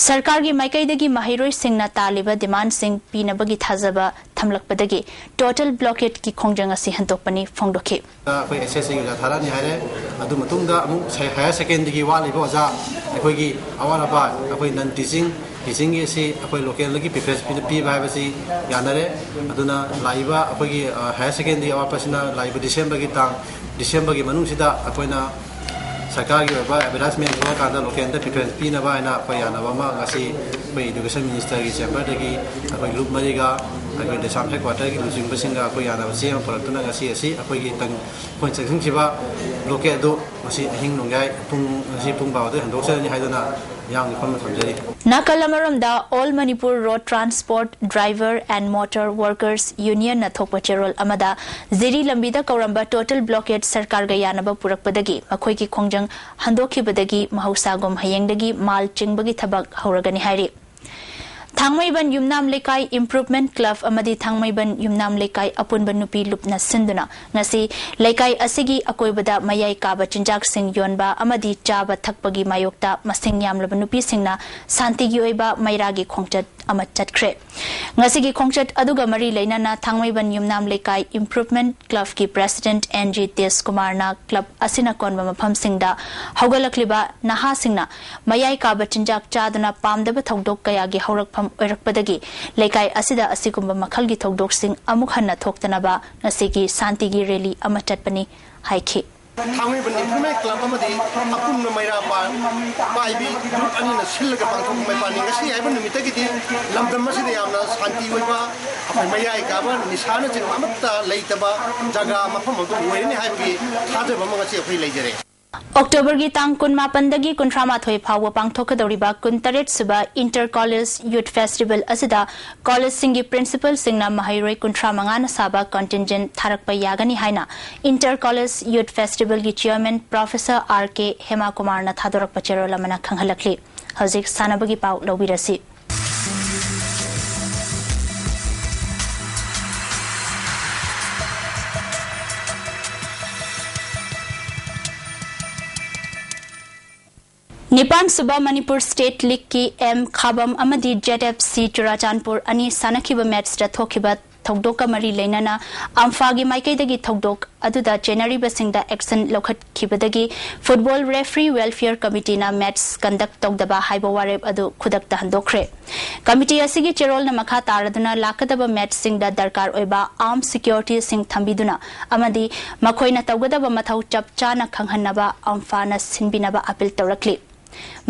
ꯁꯔꯀꯥꯔꯒꯤ ꯃꯥꯏꯀꯩꯗꯒꯤ ꯃꯍꯩꯔꯣꯏꯁꯤꯡꯅ ꯇꯥꯜꯂꯤꯕ demand ꯁꯤꯡ ꯄꯤꯅꯕꯒꯤ ꯊꯥꯖꯕ ꯊꯝꯂꯛꯄꯗꯒꯤ total blockade ꯀꯤ ꯈꯣꯡꯖꯪ ꯑꯁꯤ ꯍꯟꯗꯣꯛꯄꯅꯤ ꯐꯣꯡꯗꯣꯛꯈꯤ꯫ ꯑꯩꯈꯣꯏ S S C ꯒꯤ ꯑꯣꯖꯥ ꯊꯥꯔꯛꯑꯅꯤ ꯍꯥꯏꯔꯦ꯫ ꯑꯗꯨ ꯃꯇꯨꯡꯗ ꯑꯃꯨꯛ ꯁꯦ-, higher secondary ꯒꯤ ꯋꯥꯠꯂꯤꯕ ꯑꯣꯖꯥ, ꯑꯩꯈꯣꯏꯒꯤ ꯑꯋꯥꯠ ꯑꯄꯥ, ꯑꯩꯈꯣꯏ non teaching, teaching ꯒꯤ ꯑꯁꯤ ꯑꯩꯈꯣꯏ local ꯗꯒꯤ preference ꯄꯤꯅ-, ꯄꯤꯕ ꯍꯥꯏꯕꯁꯤ ꯌꯥꯅꯔꯦ꯫ ꯑꯗꯨꯅ ꯂꯥꯛꯏꯕ ꯑꯩꯈꯣꯏꯒꯤ, ꯑ, higher secondary ꯑꯋꯥꯠꯄꯁꯤꯅ ꯂꯥꯛꯏꯕ December ꯒꯤ ꯇꯥꯡ, December ꯒꯤ ꯃꯅꯨꯡꯁꯤꯗ ꯑꯩꯈꯣꯏꯅ ꯁꯔꯀꯥꯔꯒꯤ ꯑꯣꯏꯕ advertisement ꯊꯣꯛꯂꯀꯥꯟꯗ local ꯗ preference ꯄꯤꯅꯕ ꯍꯥꯏꯅ ꯑꯩꯈꯣꯏ ꯌꯥꯅꯕ ꯑꯃ ꯉꯁꯤ ꯑꯩꯈꯣꯏ Education Minister ꯒꯤ chamber ꯗꯒꯤ ꯑꯩꯈꯣꯏ ꯂꯨꯞ ꯃꯔꯤꯒ ꯑꯩꯈꯣꯏ ꯗꯦꯁꯥꯝ headquarter ꯒꯤ ꯂꯨꯆꯤꯡꯕꯁꯤꯡꯒ ꯑꯩꯈꯣꯏ ꯌꯥꯅꯕ ꯆꯦ ꯑꯃ ꯄꯨꯔꯛꯇꯨꯅ ꯉꯁꯤ ꯑꯁꯤ ꯑꯩꯈꯣꯏꯒꯤ ꯇꯪ-, ꯑꯩꯈꯣꯏꯅ ꯆꯪꯁꯤꯟꯈꯤꯕ blockade ꯑꯗꯨ ꯉꯁꯤ ꯑꯍꯤꯡ ꯅꯣꯡꯌꯥꯏ ꯄꯨꯡ, ꯉꯁꯤ ꯄꯨꯡ ꯕꯥꯔꯣꯗꯒꯤ ꯍꯟꯗꯣꯛꯆꯔꯅꯤ ꯍꯥꯏꯗꯨꯅ ꯃꯤꯌꯥꯝꯒꯤ ꯐꯝꯅ ꯊꯝꯖꯔꯤ꯫ ꯅꯥꯀꯜ ꯑꯃꯔꯣꯝꯗ, All Manipur Road Transport Driver and Motor Workers Union ꯅ ꯊꯣꯛꯄ ꯆꯦꯔꯣꯜ ꯑꯃꯗ, ꯖꯤꯔꯤ ꯂꯝꯕꯤꯗ ꯀꯧꯔꯝꯕ total blockade ꯁꯔꯀꯥꯔꯒ ꯌꯥꯅꯕ ꯄꯨꯔꯛꯄꯗꯒꯤ ꯃꯈꯣꯏꯒꯤ ꯈꯣꯡꯖꯪ ꯍꯟꯗꯣꯛꯈꯤꯕꯗꯒꯤ ꯃꯍꯧꯁꯥꯒꯨꯝ ꯍꯌꯦꯡꯗꯒꯤ ꯃꯥꯜ ꯆꯤꯡꯕꯒꯤ ꯊꯕꯛ ꯍꯧꯔꯒꯅꯤ ꯍꯥꯏꯔꯤ꯫ ꯊꯥꯡꯃꯩꯕꯟ ꯌꯨꯝꯅꯥꯝ ꯂꯩꯀꯥꯏ Improvement Club ꯑꯃꯗꯤ ꯊꯥꯡꯃꯩꯕꯟ ꯌꯨꯝꯅꯥꯝ ꯂꯩꯀꯥꯏ ꯑꯄꯨꯟꯕ ꯅꯨꯄꯤ ꯂꯨꯞꯅ ꯁꯤꯟꯗꯨꯅ ꯉꯁꯤ ꯂꯩꯀꯥꯏ ꯑꯁꯤꯒꯤ ꯑꯀꯣꯏꯕꯗ ꯃꯌꯥꯏ ꯀꯥꯕ ꯆꯤꯟꯖꯥꯛꯁꯤꯡ ꯌꯣꯟꯕ ꯑꯃꯗꯤ ꯆꯥꯕ ꯊꯛꯄꯒꯤ ꯃꯥꯌꯣꯛꯇ ꯃꯁꯤꯡ ꯌꯥꯝꯂꯕ ꯅꯨꯄꯤꯁꯤꯡꯅ ꯁꯥꯟꯇꯤꯒꯤ ꯑꯣꯏꯕ ꯃꯩꯔꯥꯒꯤ ꯈꯣꯡꯆꯠ ꯑꯃ ꯆꯠꯈ꯭ꯔꯦ꯫ ꯉꯁꯤꯒꯤ ꯈꯣꯡꯆꯠ ꯑꯗꯨꯒ ꯃꯔꯤ ꯂꯩꯅꯅ ꯊꯥꯡꯃꯩꯕꯟ ꯌꯨꯝꯅꯥꯝ ꯂꯩꯀꯥꯏ Improvement Club ꯀꯤ President N G ꯇꯦꯖꯀꯨꯃꯥꯔꯅ club ꯑꯁꯤꯅ ꯀꯣꯟꯕ ꯃꯐꯝꯁꯤꯡꯗ ꯍꯧꯒꯠꯂꯛꯂꯤꯕ ꯅꯍꯥꯁꯤꯡꯅ ꯃꯌꯥꯏ ꯀꯥꯕ ꯆꯤꯟꯖꯥꯛ ꯆꯥꯗꯨꯅ ꯄꯥꯝꯗꯕ ꯊꯧꯗꯣꯛ ꯀꯌꯥꯒꯤ ꯍꯧꯔꯛꯐꯝ ꯑꯣꯏꯔꯛꯄꯗꯒꯤ ꯂꯩꯀꯥꯏ ꯑꯁꯤꯗ ꯑꯁꯤꯒꯨꯝꯕ ꯃꯈꯜꯒꯤ ꯊꯧꯗꯣꯛꯁꯤꯡ ꯑꯃꯨꯛ ꯍꯟꯅ ꯊꯣꯛꯇꯅꯕ ꯉꯁꯤꯒꯤ ꯁꯥꯟꯇꯤꯒꯤ rally ꯑꯃ ꯆꯠꯄꯅꯤ ꯍꯥꯏꯈꯤ꯫ ꯊꯥꯡꯃꯩꯕꯟ Improvement Club ꯑꯃꯗꯤ ꯑꯄꯨꯟꯕ ꯃꯩꯔꯥ ꯄꯥ-, ꯄꯥꯏꯕꯤ group ꯑꯅꯤꯅ ꯁꯤꯜꯂꯒ ꯄꯥꯡꯊꯣꯛꯄ ꯃꯩꯄꯥꯅꯤ꯫ ꯉꯁꯤ ꯍꯥꯏꯕ ꯅꯨꯃꯤꯠꯇꯒꯤꯗꯤ ꯂꯝꯗꯝ ꯑꯁꯤꯗ ꯌꯥꯝꯅ ꯁꯥꯟꯇꯤ ꯑꯣꯏꯕ, ꯑꯩꯈꯣꯏ ꯃꯌꯥꯏ ꯀꯥꯕ ꯅꯤꯁꯥꯅꯆꯤꯡꯕ ꯑꯃꯠꯇ ꯂꯩꯇꯕ ꯖꯒꯥ ꯃꯐꯝ ꯑꯃ ꯑꯣꯏꯔꯅꯤ ꯍꯥꯏꯕꯒꯤ ꯊꯥꯖꯕ ꯑꯃ ꯉꯁꯤ ꯑꯩꯈꯣꯏ ꯂꯩꯖꯔꯦ꯫ ꯑꯣꯛꯇꯣꯕꯔꯒꯤ ꯇꯥꯡ ꯀꯨꯟꯃꯥꯄꯟꯗꯒꯤ ꯀꯨꯟꯊ꯭ꯔꯥ ꯃꯥꯊꯣꯏ ꯐꯥꯎꯕ ꯄꯥꯡꯊꯣꯛꯀꯗꯧꯔꯤꯕ ꯀꯨꯟꯇꯔꯦꯠ ꯁꯨꯕ ꯏꯟꯇꯔ ꯀꯣꯂꯦꯖ ꯌꯨꯠ ꯐꯦꯁꯇꯤꯚꯦꯜ ꯑꯁꯤꯗ ꯀꯣꯂꯦꯖꯁꯤꯡꯒꯤ ꯄ꯭ꯔꯤꯟꯁꯤꯄꯜꯁꯤꯡꯅ ꯃꯍꯩꯔꯣꯏ ꯀꯨꯟꯊ꯭ꯔꯥ ꯃꯉꯥꯅ ꯁꯥꯕ ꯀꯟꯇꯤꯟꯖꯦꯟ ꯊꯥꯔꯛꯄ ꯌꯥꯒꯅꯤ ꯍꯥꯏꯅ ꯏꯟꯇꯔ ꯀꯣꯂꯦꯖ ꯌꯨꯠ ꯐꯦꯁꯇꯤꯚꯦꯜꯒꯤ ꯆꯤꯌꯔꯃꯦꯟ ꯄ꯭ꯔꯣꯐꯦꯁꯔ ꯑꯥꯔ ꯀꯦ ꯍꯦꯃꯥꯀꯨꯃꯥꯔꯅ ꯊꯥꯗꯣꯔꯛꯄ ꯆꯦꯔꯣꯜ ꯑꯃꯅ ꯈꯪꯍꯜꯂꯛꯂꯤ꯫ ꯍꯧꯖꯤꯛ ꯁꯥꯟꯅꯕꯒꯤ ꯄꯥꯎ ꯂꯧꯕꯤꯔꯁꯤ꯫ ꯅꯤꯄꯥꯟ ꯁꯨꯕ ꯃꯅꯤꯄꯨꯔ ꯁ꯭ꯇꯦꯠ ꯂꯤꯒꯀꯤ ꯑꯦꯝ ꯈꯥꯕꯝ ꯑꯃꯗꯤ ꯖꯦꯠ ꯑꯦꯐ ꯁꯤ ꯆꯨꯔꯥꯆꯥꯟꯄꯨꯔ ꯑꯅꯤ ꯁꯥꯟꯅꯈꯤꯕ ꯃꯦꯠꯁꯇ ꯊꯣꯛꯈꯤꯕ ꯊꯧꯗꯣꯛꯀ ꯃꯔꯤ ꯂꯩꯅꯅ ꯑꯝꯐꯥꯒꯤ ꯃꯥꯏꯀꯩꯗꯒꯤ ꯊꯧꯗꯣꯛ ꯑꯗꯨꯗ ꯆꯦꯟꯅꯔꯤꯕꯁꯤꯡꯗ ꯑꯦꯛꯁꯟ ꯂꯧꯈꯠꯈꯤꯕꯗꯒꯤ ꯐꯨꯠꯕꯣꯜ ꯔꯦꯐ꯭ꯔꯤ ꯋꯦꯜꯐꯤꯌꯔ ꯀꯃꯤꯇꯤꯅ ꯃꯦꯠꯁ ꯀꯟꯗꯛ ꯇꯧꯗꯕ ꯍꯥꯏꯕ ꯋꯥꯔꯦꯞ ꯑꯗꯨ ꯈꯨꯗꯛꯇ ꯍꯟꯗꯣꯛꯈ꯭ꯔꯦ꯫ ꯀꯃꯤꯇꯤ ꯑꯁꯤꯒꯤ ꯆꯦꯔꯣꯜꯅ ꯃꯈꯥ ꯇꯥꯔꯗꯨꯅ ꯂꯥꯛꯀꯗꯕ ꯃꯦꯠꯁꯁꯤꯡꯗ ꯗꯔꯀꯥꯔ ꯑꯣꯏꯕ ꯑꯥꯔꯝ ꯁꯤꯀ꯭ꯌꯣꯔꯤꯇꯤꯁꯤꯡ ꯊꯝꯕꯤꯗꯨꯅ ꯑꯃꯗꯤ ꯃꯈꯣꯏꯅ ꯇꯧꯒꯗꯕ ꯃꯊꯧ ꯆꯞ ꯆꯥꯅ ꯈꯪꯍꯟꯅꯕ ꯑꯝꯐꯥꯅ ꯁꯤꯟꯕꯤꯅꯕ ꯑꯄꯤꯜ ꯇꯧꯔꯛꯂꯤ꯫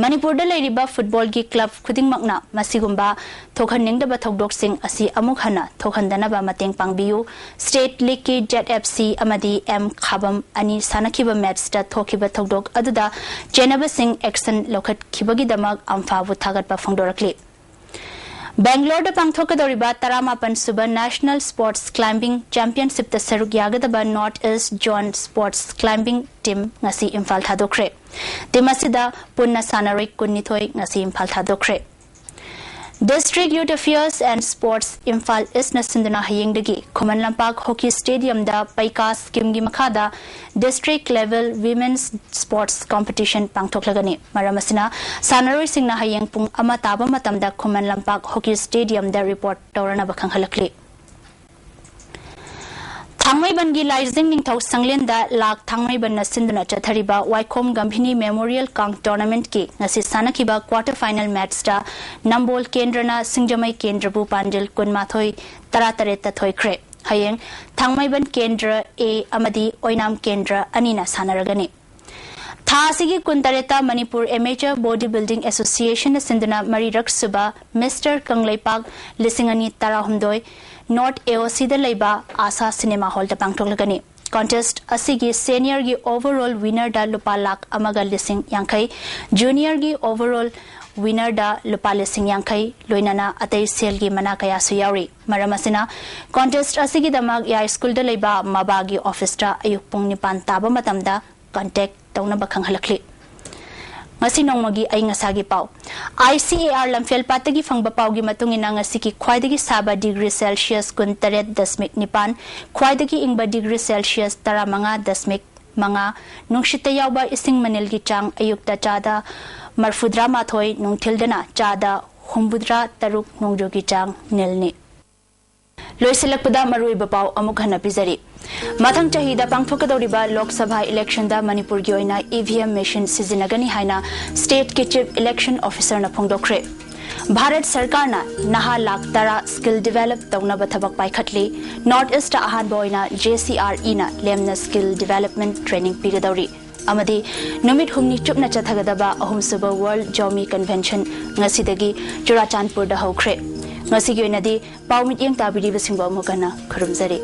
ꯃꯅꯤꯄꯨꯔꯗ ꯂꯩꯔꯤꯕ ꯐꯨꯠꯕꯣꯜꯒꯤ ꯀ꯭ꯂꯕ ꯈꯨꯗꯤꯡꯃꯛꯅ ꯃꯁꯤꯒꯨꯝꯕ ꯊꯣꯛꯍꯟꯅꯤꯡꯗꯕ ꯊꯧꯗꯣꯛꯁꯤꯡ ꯑꯁꯤ ꯑꯃꯨꯛ ꯍꯟꯅ ꯊꯣꯛꯍꯟꯗꯅꯕ ꯃꯇꯦꯡ ꯄꯥꯡꯕꯤꯌꯨ꯫ ꯁ꯭ꯇꯦꯠ ꯂꯤꯒꯀꯤ ꯖꯦꯠ ꯑꯦꯐ ꯁꯤ ꯑꯃꯗꯤ ꯑꯦꯝ ꯈꯥꯕꯝ ꯑꯅꯤ ꯁꯥꯟꯅꯈꯤꯕ ꯃꯦꯠꯁꯇ ꯊꯣꯛꯈꯤꯕ ꯊꯧꯗꯣꯛ ꯑꯗꯨꯗ ꯆꯦꯟꯅꯕꯁꯤꯡ ꯑꯦꯛꯁꯟ ꯂꯧꯈꯠꯈꯤꯕꯒꯤꯗꯃꯛ ꯑꯝꯐꯥꯕꯨ ꯊꯥꯒꯠꯄ ꯐꯣꯡꯗꯣꯔꯛꯂꯤ꯫ ꯕꯦꯡꯒ꯭ꯂꯣꯔꯗ ꯄꯥꯡꯊꯣꯛꯀꯗꯧꯔꯤꯕ ꯇꯔꯥꯃꯥꯄꯟ ꯁꯨꯕ ꯅꯦꯁꯅꯦꯜ ꯁ꯭ꯄꯣꯔꯠꯁ ꯀ꯭ꯂꯥꯏꯝꯕꯤꯡ ꯆꯦꯝꯄꯤꯌꯟꯁꯤꯞꯇ ꯁꯔꯨꯛ ꯌꯥꯒꯗꯕ north east zone sports climbing team ꯉꯁꯤ ꯏꯝꯐꯥꯜ ꯊꯥꯗꯣꯛꯈ꯭ꯔꯦ꯫ ꯇꯤꯝ ꯑꯁꯤꯗ ꯄꯨꯟꯅ ꯁꯥꯟꯅꯔꯣꯏ ꯀꯨꯟꯅꯤꯊꯣꯏ ꯉꯁꯤ Imphal ꯊꯥꯗꯣꯛꯈ꯭ꯔꯦ꯫ District Youth Affairs and Sports Imphal ꯏꯁꯅ ꯁꯤꯟꯗꯨꯅ ꯍꯌꯦꯡꯗꯒꯤ ꯈꯨꯃꯟ ꯂꯝꯄꯥꯛ ꯍꯣꯀꯤ ꯁ꯭ꯇꯦꯗꯤꯌꯝꯗ ꯄꯩꯀꯥ ꯁ꯭ꯀꯤꯝꯒꯤ ꯃꯈꯥꯗ district level women's sports competition ꯄꯥꯡꯊꯣꯛꯂꯒꯅꯤ꯫ ꯃꯔꯝ ꯑꯁꯤꯅ ꯁꯥꯟꯅꯔꯣꯏꯁꯤꯡꯅ ꯍꯌꯦꯡ ꯄꯨꯡ ꯑꯃ ꯇꯥꯕ ꯃꯇꯝꯗ ꯈꯨꯃꯟ ꯂꯝꯄꯥꯛ ꯍꯣꯀꯤ ꯁ꯭ꯇꯦꯗꯤꯌꯝꯗ ꯔꯤꯄꯣꯔꯠ ꯇꯧꯔꯅꯕ ꯈꯪꯍꯜꯂꯛꯂꯤ꯫ ꯊꯥꯡꯃꯩꯕꯟꯒꯤ ꯂꯥꯏꯖꯤꯡ ꯅꯤꯡꯊꯧ ꯁꯪꯂꯦꯟꯗ ꯂꯥꯛ ꯊꯥꯡꯃꯩꯕꯟꯅ ꯁꯤꯟꯗꯨꯅ ꯆꯠꯊꯔꯤꯕ ꯋꯥꯏꯈꯣꯝ ꯒꯝꯚꯤꯅꯤ ꯃꯦꯃꯣꯔꯤꯌꯦꯜ ꯀꯥꯡ ꯇꯣꯔꯅꯥꯃꯦꯟꯠꯀꯤ ꯉꯁꯤ ꯁꯥꯟꯅꯈꯤꯕ ꯀ꯭ꯋꯥꯔꯇꯔ ꯐꯥꯏꯅꯦꯜ ꯃꯦꯠꯆꯇ ꯅꯝꯕꯣꯜ ꯀꯦꯟꯗ꯭ꯔꯅ ꯁꯤꯡꯖꯃꯩ ꯀꯦꯟꯗ꯭ꯔꯕꯨ ꯄꯥꯟꯖꯤꯜ ꯀꯨꯟꯃꯥꯊꯣꯏ, ꯇꯔꯥꯇꯔꯦꯠꯇ ꯊꯣꯏꯈ꯭ꯔꯦ꯫ ꯍꯌꯦꯡ ꯊꯥꯡꯃꯩꯕꯟ ꯀꯦꯟꯗ꯭ꯔ A ꯑꯃꯗꯤ ꯑꯣꯏꯅꯥꯝ ꯀꯦꯟꯗ꯭ꯔ ꯑꯅꯤꯅ ꯁꯥꯟꯅꯔꯒꯅꯤ꯫ ꯊꯥ ꯑꯁꯤꯒꯤ ꯀꯨꯟꯇꯔꯦꯠꯇ ꯃꯅꯤꯄꯨꯔ ꯑꯦꯃꯦꯆꯔ ꯕꯣꯗꯤ ꯕꯤꯜꯗꯤꯡ ꯑꯦꯁꯣꯁꯤꯌꯦꯁꯟꯅ ꯁꯤꯟꯗꯨꯅ ꯃꯔꯤꯔꯛ ꯁꯨꯕ ꯃꯤꯁꯇꯔ ꯀꯪꯂꯩꯄꯥꯛ ꯂꯤꯁꯤꯡ ꯑꯅꯤ ꯇꯔꯥꯍꯨꯝꯗꯣꯏ ꯅꯣꯔꯠ AOCꯗ ꯂꯩꯕ ꯑꯥꯁꯥ ꯁꯤꯅꯦꯃꯥ ꯍꯣꯜꯗ ꯄꯥꯡꯊꯣꯛꯂꯒꯅꯤ꯫ Contest ꯑꯁꯤꯒꯤ seniorꯒꯤ overall winnerꯗ ꯂꯨꯄꯥ ꯂꯥꯈ ꯑꯃꯒ ꯂꯤꯁꯤꯡ ꯌꯥꯡꯈꯩ, juniorꯒꯤ overall winnerꯗ ꯂꯨꯄꯥ ꯂꯤꯁꯤꯡ ꯌꯥꯡꯈꯩ, ꯂꯣꯏꯅꯅ ꯑꯇꯩ ꯁꯦꯜꯒꯤ ꯃꯅꯥ ꯀꯌꯥꯁꯨ ꯌꯥꯎꯔꯤ꯫ ꯃꯔꯝ ꯑꯁꯤꯅ, contest ꯑꯁꯤꯒꯤꯗꯃꯛ ꯌꯥꯏ ꯁ꯭ꯀꯨꯜꯗ ꯂꯩꯕ ꯃꯕꯥꯒꯤ officeꯇ ꯑꯌꯨꯛ ꯄꯨꯡ ꯅꯤꯄꯥꯟ ꯇꯥꯕ ꯃꯇꯝꯗ contact ꯇꯧꯅꯕ ꯈꯪꯍꯜꯂꯛꯂꯤ꯫ ꯉꯁꯤ ꯅꯣꯡꯃꯒꯤ ꯑꯏꯪ ꯑꯁꯥꯒꯤ ꯄꯥꯎ꯫ ICAR ꯂꯝꯐꯦꯜ ꯄꯥꯠꯇꯒꯤ ꯐꯪꯕ ꯄꯥꯎꯒꯤ ꯃꯇꯨꯡ ꯏꯟꯅ, ꯉꯁꯤꯒꯤ ꯈ꯭ꯋꯥꯏꯗꯒꯤ ꯁꯥꯕ degree Celsius ꯀꯨꯟꯇꯔꯦꯠ ꯗꯁꯃꯤꯛ ꯅꯤꯄꯥꯟ, ꯈ꯭ꯋꯥꯏꯗꯒꯤ ꯏꯪꯕ degree Celsius ꯇꯔꯥꯃꯉꯥ ꯗꯁꯃꯤꯛ ꯃꯉꯥ, ꯅꯨꯡꯁꯤꯠꯇ ꯌꯥꯎꯕ ꯏꯁꯤꯡ ꯃꯅꯤꯜꯒꯤ ꯆꯥꯡ ꯑꯌꯨꯛꯇ ꯆꯥꯗ ꯃꯔꯐꯨꯇꯔꯥ ꯃꯥꯊꯣꯏ, ꯅꯨꯡꯊꯤꯜꯗꯅ ꯆꯥꯗ ꯍꯨꯝꯐꯨꯇꯔꯥ ꯇꯔꯨꯛ, ꯅꯣꯡꯖꯨꯒꯤ ꯆꯥꯡ ꯅꯤꯜꯅꯤ꯫ ꯂꯣꯏꯁꯤꯜꯂꯛꯄꯗ ꯃꯔꯨꯑꯣꯏꯕ ꯄꯥꯎ ꯑꯃꯨꯛ ꯍꯟꯅ ꯄꯤꯖꯔꯤ꯫ ꯃꯊꯪ ꯆꯍꯤꯗ ꯄꯥꯡꯊꯣꯛꯀꯗꯧꯔꯤꯕ ꯂꯣꯛ ꯁꯚꯥ electionꯗ ꯃꯅꯤꯄꯨꯔꯒꯤ ꯑꯣꯏꯅ EVM machine ꯁꯤꯖꯤꯟꯅꯒꯅꯤ ꯍꯥꯏꯅ stateꯀꯤ chief election officerꯅ ꯐꯣꯡꯗꯣꯛꯈ꯭ꯔꯦ꯫ ꯚꯥꯔꯠ ꯁꯔꯀꯥꯔꯅ ꯅꯍꯥ ꯂꯥꯈ ꯇꯔꯥ skill develop ꯇꯧꯅꯕ ꯊꯕꯛ ꯄꯥꯏꯈꯠꯂꯤ꯫ North Eastꯇ ꯑꯍꯥꯟꯕ ꯑꯣꯏꯅ JCREꯅ ꯂꯦꯝꯅ skill development training ꯄꯤꯒꯗꯧꯔꯤ꯫ ꯑꯃꯗꯤ ꯅꯨꯃꯤꯠ ꯍꯨꯝꯅꯤ ꯆꯨꯞꯅ ꯆꯠꯊꯒꯗꯕ ꯑꯍꯨꯝꯁꯨꯕ World Zomi Convention ꯉꯁꯤꯗꯒꯤ ꯆꯨꯔꯥꯆꯥꯟꯄꯨꯔꯗ ꯍꯧꯈ꯭ꯔꯦ꯫ ꯉꯁꯤꯒꯤ ꯑꯣꯏꯅꯗꯤ ꯄꯥꯎ ꯃꯤꯠꯌꯦꯡ ꯇꯥꯕꯤꯔꯤꯕꯁꯤꯡꯕꯨ ꯑꯃꯨꯛ ꯍꯟꯅ ꯈꯨꯔꯨꯝꯖꯔꯤ꯫